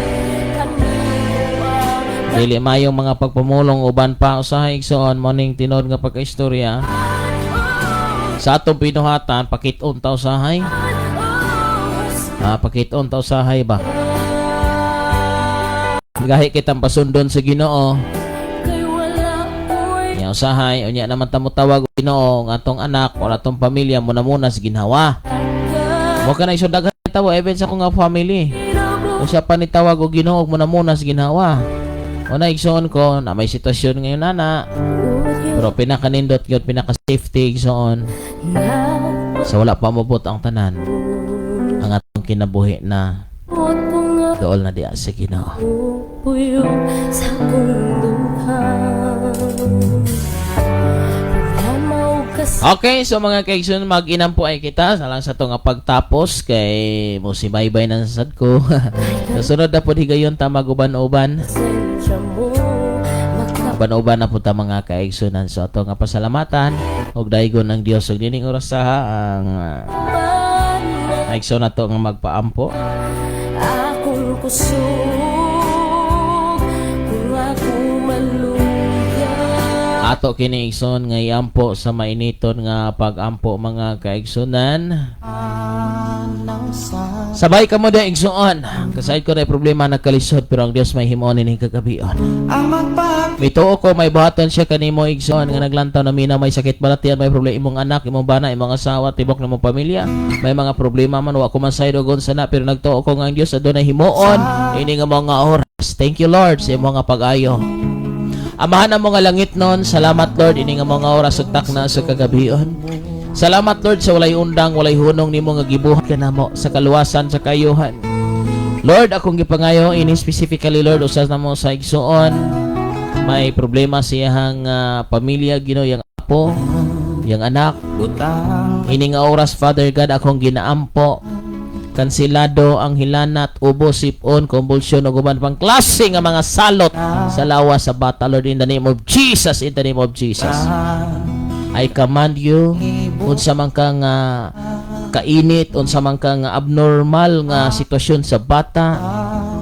Dili mayong mga pagpamulong uban pa usahay, igsoon, morning tinuod nga pagkaistorya sa atong binuhatan. Pakit-on ta usahay. Ah, pakit-on ta usahay ba? Gahi kitang pasundon sa Ginoo. Kay wala ko'y Nya usahay, unya naman ta mo tawag og Ginoo nga atong anak o atong pamilya muna muna sa ginhawa. Mo kana iso daghan tawo even sa akong nga family. Usa pa ni tawag og Ginoo muna muna sa ginhawa. Una, igsoon ko na may sitwasyon ngayon ana. Pero pinakanindot gyud, pinaka safety, igsoon, sa wala pa mabot ang tanan, ang atong kinabuhi na dool na diya sa Ginoo. Puyo sa akong dughan. Problema og kasaysayan. Okay, so mga kaigsoon, mag-inampo ay kita sa lang sa to nga pagtapos kay mo si baybay na sad ko. Sa sunod na po higayon ta maguban-uban. Uban-uban na po ta, mga kaigsunan, so ato nga pasalamatan og daygon ng Dios ug dining oras sa ang igsoon nato nga magpaampo. Akong kusog kung ako maluya. Ato kini, igsoon, nga iampo sa mainiton nga pagampo, mga kaigsunan. Sabay ka mo da, igsoon. Kasayod ko na problema nagkalisod, pero ang Dios may himuon ini kagabion. Ang magpag Mituo ko may buhaton siya kanimo, igsoon, nga naglantaw na mina, may sakit balatian, may problema imong anak, imong bana, imong asawa, tibok nimong pamilya. May mga problema man, wa ko man sayod og unsa na, pero nagtuo ko nga ang Dios adunay himuon ini nga mga oras. Thank you, Lord, sa imong nga pag-ayo. Amahan ang mga langit nun, salamat, Lord, ini nga mga oras ug takna sa kagabion. Salamat, Lord, sa walay undang, walay hunong nimo nga gibuhat kanamo sa kaluwasan, sa kayuhan. Lord, akong gipangayo ini specifically, Lord, usas namo sa igsuon may problema sa iyang pamilya, Ginoo, yang apo, yang anak. Butang. Ini nga oras, Father God, akong ginaampo. Kansilado ang hilanat, ubo, sipon, convulsion, ug uban pang klase nga mga salot sa lawas sa bata, Lord, in the name of Jesus, in the name of Jesus. I command you, unsa man ka nga kainit, unsa man ka nga abnormal nga sitwasyon sa bata,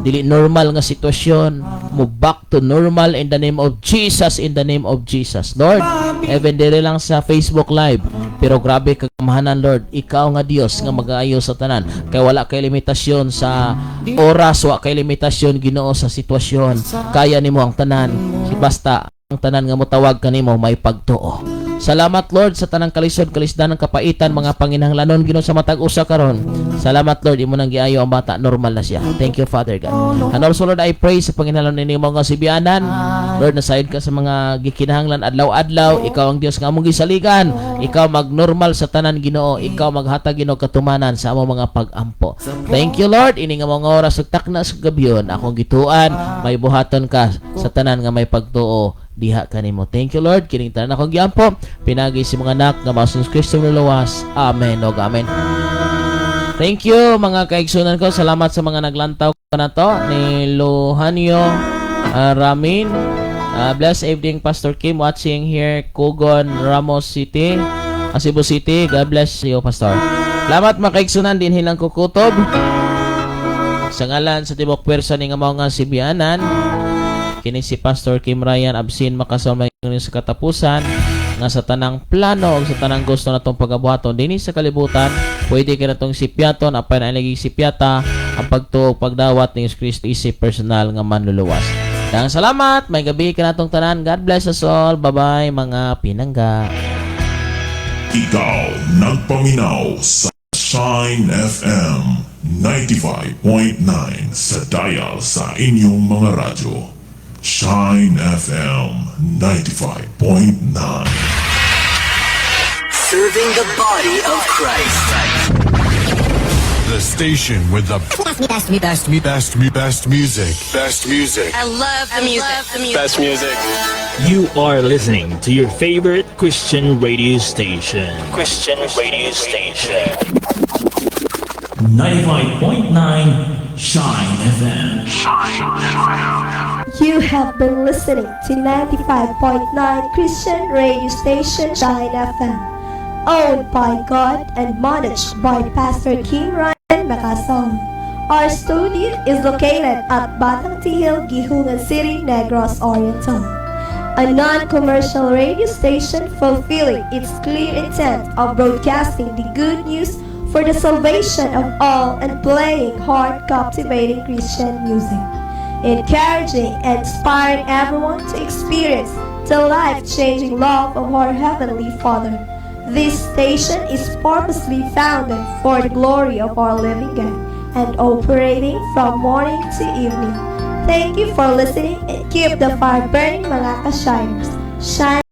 dili normal nga sitwasyon, mo back to normal in the name of Jesus, in the name of Jesus. Lord, even dire lang sa Facebook Live, pero grabe kagamahanan, Lord, ikaw nga Dios nga mag-aayo sa tanan. Kay wala kay limitasyon sa oras, wa kay limitasyon, Ginoo, sa sitwasyon. Kaya nimo ang tanan. Basta ang tanan nga motawag kanimo may pagtuo. Salamat, Lord, sa tanang kalisod, kalisdan ng kapaitan, mga panginahanglanon, Ginoo, sa matag usa karon. Salamat, Lord, imo nang giayo ang bata, normal na siya. Thank you, Father God. And also, Lord, I pray sa panginahanglanon ninyo mga sibianan. Lord, nasayod ka sa mga gikinahanglan adlaw-adlaw, ikaw ang Dios nga among gisaligan. Ikaw magnormal sa tanan, Ginoo, ikaw maghatag, Ginoo, katumanan sa among mga pag-ampo. Thank you, Lord, ini nga mga oras ug takna sa gabyon, akong gituan, may buhaton ka sa tanan nga may pagtuo diha kanimo. Thank you, Lord. Kining tanan akong giampo pinagi sa mga anak nga masun Kristo luwas. Amen og amen. Thank you, mga kaigsunan ko. Salamat sa mga naglantaw na to ni Luhanio Ramin. Blessed evening, Pastor Kim, watching here Kugon Ramos City, Cebu City. God bless you, Pastor. Salamat, mga kaigsunan din hilang kukutob. Sa ngalan sa tibok pwersa ni nga mga sibianan, kini si Pastor Kim Ryan Absin makasama sa katapusan nga sa tanang plano o sa tanang gusto natong pagabuhaton dinhi sa kalibutan, pwede ka natong sipyaton apan ang lagi sipyata ang pagtuo, pagdawat ni Jesus Kristo isip personal nga manluluwas. Daghang salamat, may gabi kanatong tanan. God bless us all. Bye bye, mga pinangga. Ikaw nagpaminaw sa Shine FM 95.9 sa dial sa inyong mga radyo. Shine FM 95.9. Serving the body of Christ. The station with the best, best, best, best, best music. Best music. I love the music. The music. Best music. You are listening to your favorite Christian radio station. Christian radio station. 95.9 Shine FM. You have been listening to 95.9 Christian radio station Shine FM, owned by God and managed by Pastor Kim Ryan Macasong. Our studio is located at Batang Tihil, Guihulngan City, Negros Oriental. A non-commercial radio station fulfilling its clear intent of broadcasting the good news for the salvation of all and playing heart-captivating Christian music, encouraging and inspiring everyone to experience the life-changing love of our Heavenly Father. This station is purposely founded for the glory of our living God and operating from morning to evening. Thank you for listening and keep the fire burning, mga ka-shiners. Shine.